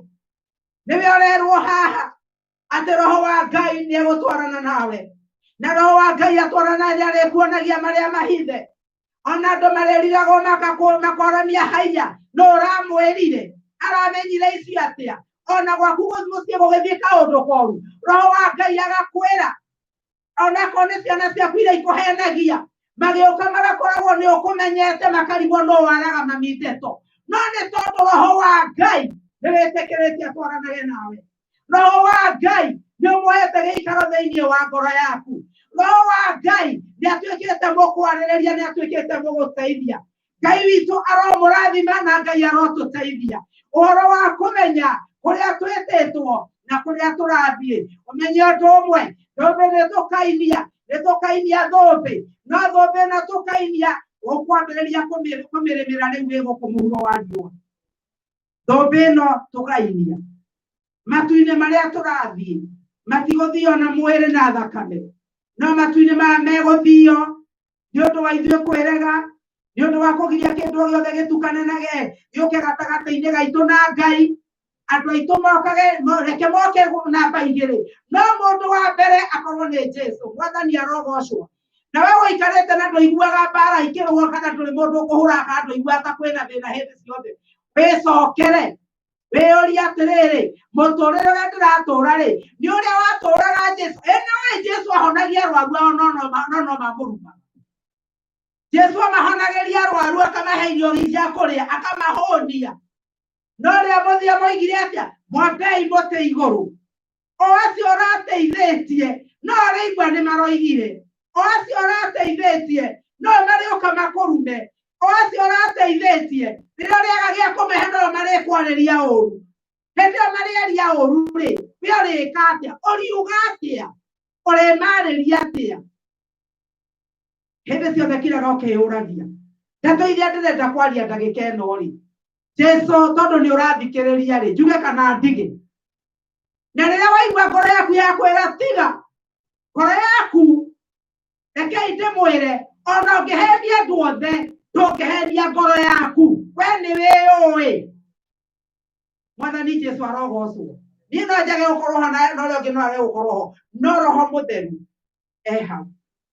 nĩwe ũrerwo haha atĩ Roho wa Ngai nĩ egũtwarana nawe, na Roho wa Ngai atwarana nawe nĩ arĩkuonagia marĩa mahithe. Ona andũ marĩrigagwo makorania haiya, no ũramwĩrire aramenyire icio atĩa? Ona gwaku mũciĩ gũgĩthiĩ kaũndũ koru, Roho wa Ngai agakwĩra. Onakorwo nĩ ciana ciaku iria ikũhenagia, magĩũka magakoragwo nĩ ũkũmenyete, makarigwo no waraga mami ndeto, no nĩ tondũ Roho wa Ngai nĩ wĩtĩkĩrĩtie atwaranage nawe. Roho wa Ngai nĩ ũmũhete gĩikaro thĩinĩ wa ngoro yaku. Roho wa Ngai nĩ atuĩkĩte mũkwarĩrĩria, nĩ atuĩkĩte mũgũteithia. Ngai witũ aromũrathima na Ngai arotũteithia ũhoro wa kũmenya kũrĩa twĩtĩtwo na kũrĩa tũrathiĩ. Ũmenye ũndũ ũmwe, thũmbĩ nĩ tũkainia, nĩ tũkainia thũmbĩ, no thũmbĩ ĩno tũkainia ũkwambĩrĩria kũmĩrĩmĩra rĩu wĩ gũkũ mũhuro wa riũa. Thũmbĩ ĩno tũkainia matu-inĩ marĩa tũrathiĩ matigũthio na mwĩrĩ na thakame, no matu-inĩ maya megũthio nĩ ũndũ wa ithuĩ kwĩrega, nĩ ũndũ wa kũgiria kĩndũ o gĩothe gĩtukane na gĩũke gatagatĩ-inĩ gaitũ na Ngai. Andũ aitũ mokage, reke moke namba 2, no mũndũ wa mbere akorwo nĩ Jesu. Mwathani arogocwo. Na we ũikarĩte na ndũiguaga mbara ikĩrũo, kana ndũrĩ mũndũ ũkũhũra kana ndũiguaga ta kwĩna thĩna hĩndĩ ciothe, wĩcokere wĩyũrie atĩrĩrĩ, mũtũrĩre ũrĩa ndĩratũra rĩ, nĩ ũrĩa watũraga Jesu? Ĩ nĩũĩ Jesu ahonagia arwaru ao, no no mamũrumaga. Jesu amahonagĩria arwaru, akamahe irio cia kũrĩa, akamahũnia. No rĩrĩa mũthia moigire atĩa? Mwambei mũtĩ igũrũ. O acio ũrateithĩtie no ũrĩigua nĩ maroigire, o acio ũrateithĩtie no marĩũka makũrume, o acio ũrateithĩtie rĩrĩa ũrĩaga gĩa kũmehe no marĩkwarĩria ũru. Hĩndĩ ĩyo marĩaria ũru rĩ, we ũrĩka atĩa? Ũriuga atĩa? Ũrĩmarĩria atĩa? Hĩndĩ ciothe kiraga ũkĩyũragia ndeto iria ndĩrenda kwaria ndagĩka ĩno rĩ, Jesu tondũ nĩ ũrathikĩrĩria rĩ, njuge kana ndige? Na rĩrĩa waigua ngoro yaku yakwĩra tiga, ngoro yaku, rekei ndĩmwĩre, ona ũngĩhenia andũ othe ndũngĩhenia ngoro yaku, we nĩ wĩyũĩ. Mwathani Jesu arogocwo. Niĩ no njage gũkorwo ho na ũrĩa ũngĩ no age gũkorwo ho, no Roho Mũtheru e hau.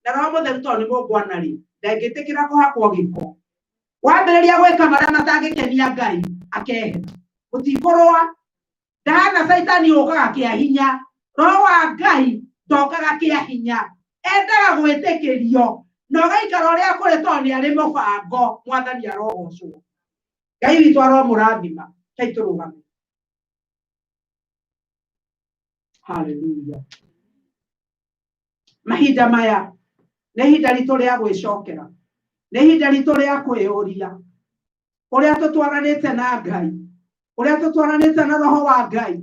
Na Roho Mũtheru tondũ nĩ mũngwana rĩ, ndangĩtĩkĩra kũhakwo gĩko. Wambĩrĩria gwĩka marĩa matangĩkenia Ngai, akehera. Mũtikũrũa. Ndahana Caitani ũkaga kĩa hinya. Roho wa Ngai ndokaga kĩa hinya. Endaga gwĩtĩkĩrio na ũgaikara ũrĩa kũrĩ tondũ nĩ arĩ mũbango. Mwathani arogocwo. Ngai witũ aromũrathima. Rekei tũrũgame. Haleluya. Mahinda maya nĩ ihinda ritũ rĩa gwĩcokera, nĩ ihinda ritũ rĩa kwĩyũria ũrĩa tũtwaranĩte na Ngai, ũrĩa tũtwaranĩte na roho wa Ngai.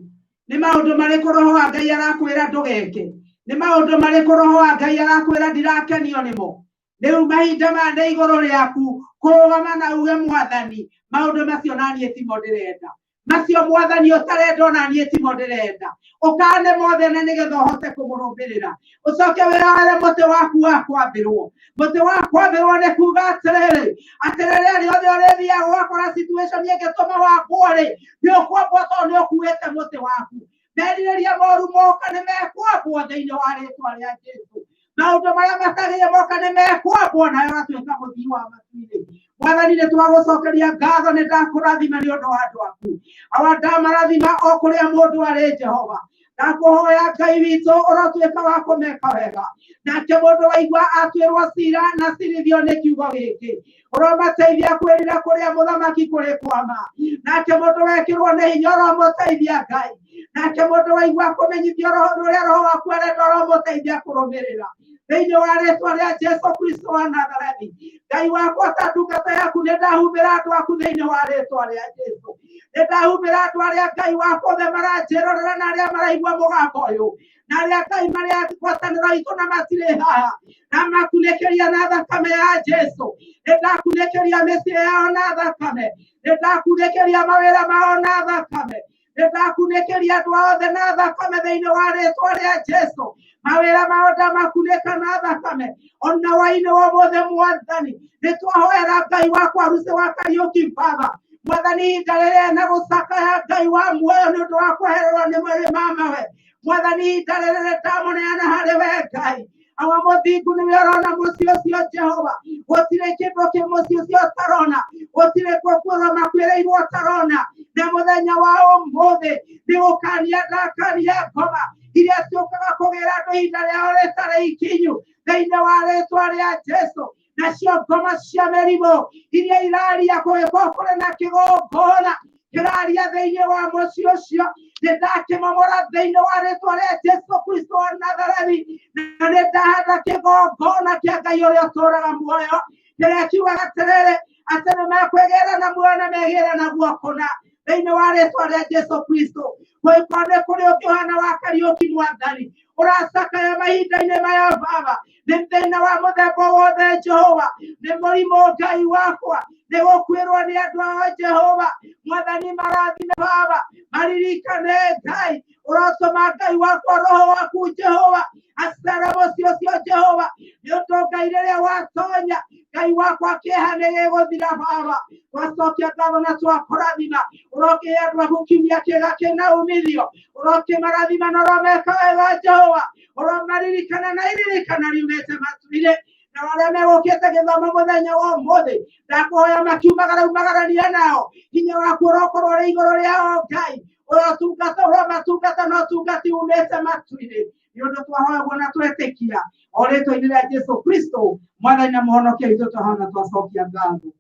Nĩ maũndũ marĩkũ roho wa Ngai arakwĩra ndũgeke? Nĩ maũndũ marĩkũ roho wa Ngai arakwĩra ndirakenio nĩmo? Rĩu mahinda maya nĩ igũrũ rĩaku kũrũgama na uge Mwathani, maũndũ macio na niĩ timo ndĩrenda. Macio Mwathani ũtarenda ona niĩ timo ndĩrenda. Ũkane mothe na nĩgetha ũhote kũmũrũmĩrĩra. Ũcoke wĩyoere mũtĩ waku wa kwambĩrwo. Mũtĩ wa kwambĩrwo nĩ kuga atĩrĩrĩ, atĩ rĩrĩa rĩothe ũrĩthiaga ũgakora situation ĩngĩtũma wambwo rĩ, nĩ ũkwambwo tondũ nĩ ũkuĩte mũtĩ waku. Merirĩria moru moka nĩ mekwambwo thĩinĩ wa rĩtwa rĩa Jesu. Maũndũ marĩa matagĩrĩire moka nĩ mekwambwo nayo ũgatuĩka mũthii wa matu-inĩ. Mwathani nĩ twagũcokeria ngatho, nĩ ndakũrathima nĩ ũndũ wa andũ aku. Awa ndamarathima o kũrĩa mũndũ arĩ Jehova. Ndakũhoya Ngai witũ ũrotuĩka wa kũmeka wega. Nake mũndũ waigua atuĩrwo cira na cirithio nĩ kiugo gĩkĩ, ũromateithia kwĩrira kũrĩa mũthamaki kũrĩ kwama. Nake mũndũ wekĩrwo nĩ hinya ũromũteithia Ngai. Nake mũndũ waigua kũmenyithio roho ũrĩa roho waku arenda ũromũteithia kũrũmĩrĩra. Thĩinĩ wa rĩtwa rĩa Jesu Kristo wa Nazarethi, Ngai wakwa ta ndungata yaku nĩ ndahumbĩra andũ aku thĩinĩ wa rĩtwa rĩa Jesu. Nĩ ndahumbĩra andũ arĩa Ngai wakwa othe maranjĩrorera na arĩa maraigua mũgambo ũyũ, na arĩa Ngai marĩa ngwatanĩro itũ na matirĩ haha, na makunĩkĩria na thakame ya Jesu. Nĩ ndakunĩkĩria mĩciĩ yao na thakame, nĩ ndakunĩkĩria mawĩra mao na thakame, nĩ ndakunĩkĩria andũ othe na thakame thĩinĩ wa rĩtwa rĩa Jesu. Mawĩra mao ndamakunĩka na thakame. Ona wainĩ wa ũmũthĩ Mwathani, nĩ twahoera Ngai wakwa Rusi wa Kariũki Baba. Mwathani, ihinda rĩrĩa na gũcakaya Ngai wa muoyo nĩ ũndũ wa kwehererwo nĩ mwĩrĩ mamawe. Mwathani, ihinda rĩrĩ ndamũneana harĩ we Ngai. Awa mũthingu nĩwe ũrona mũciĩ ũcio Jehova. Gũtirĩ kĩndũ kĩ mũciĩ ũcio ũtarona, gũtirĩ gũkuĩrwo makuĩrĩirwo ũtarona. Na mũthenya wa ũmũthĩ nĩ gũkania ndakania ngoma iria ciũkaga kũgĩra andũ ihinda rĩao rĩtarĩ ikinyu thĩinĩ wa rĩtwa rĩa Jesu. Nacio ngoma cia mĩrimũ iria iraria kũgĩkorwo kũrĩ na kĩgongona kĩraria thĩinĩ wa mũciĩ ũcio, nĩ ndakĩmomora thĩinĩ wa rĩtwa rĩa Jesu Kristo wa Nazarethi, na nĩ ndahanda kĩgongona kĩa Ngai ũrĩa ũtũũraga muoyo, kĩrĩa kiugaga atĩrĩrĩ, atĩ nĩ mekwĩgĩra na muoyo na megĩre naguo kũna thĩinĩ wa rĩtwa rĩa Jesu Kristo. Kũngĩkorwo nĩ kũrĩ ũngĩ ũhana wa Kariũki Mwathani ũracakaya mahinda-inĩ maya Baba, nĩ thĩna wa mũthemba wothe Jehova, nĩ mũrimũ Ngai wakwa, nĩ gũkuĩrwo nĩ andũ ao Jehova, Mwathani marathime Baba, maririkane Ngai, ũrotũma Ngai wakwa roho waku Jehova acere mũciĩ ũcio Jehova, nĩ ũndũ Ngai rĩrĩa watonya Ngai wakwa kĩeha nĩ gĩgũthira Baba. Twacokia ngatho na twakũrathima, ũrokĩhe andũ aku kiumia kĩega kĩna umithio, ũrokĩmarathima na ũromeka wega Jehova, ũromaririkana na iririkana riumĩte matu-inĩ. Na arĩa megũkĩte gĩthomo mũthenya wa ũmũthĩ, ndakũhoya makiumagara umagarania nao, hinya waku ũrokorwo ũrĩ igũrũ rĩao Ngai, ũrotungata ũromatungata na ũtungati umĩte matu-inĩ. Nĩ ũndũ twahoya na twetĩkia o rĩtwa-inĩ rĩa Jesu Kristo Mwathani na Mũhonokia witũ, twahoya na twacokia ngatho.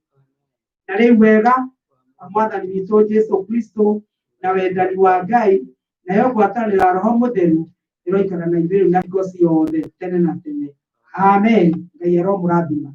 Na rĩu wega wa Mwathani witũ Jesu Kristo na wendani wa Ngai nayo ngwatanĩro ya Roho Mũtheru ĩroikara na ithuĩ rĩu na hingo ciothe tene na tene. Amen. Ngai aromũrathima.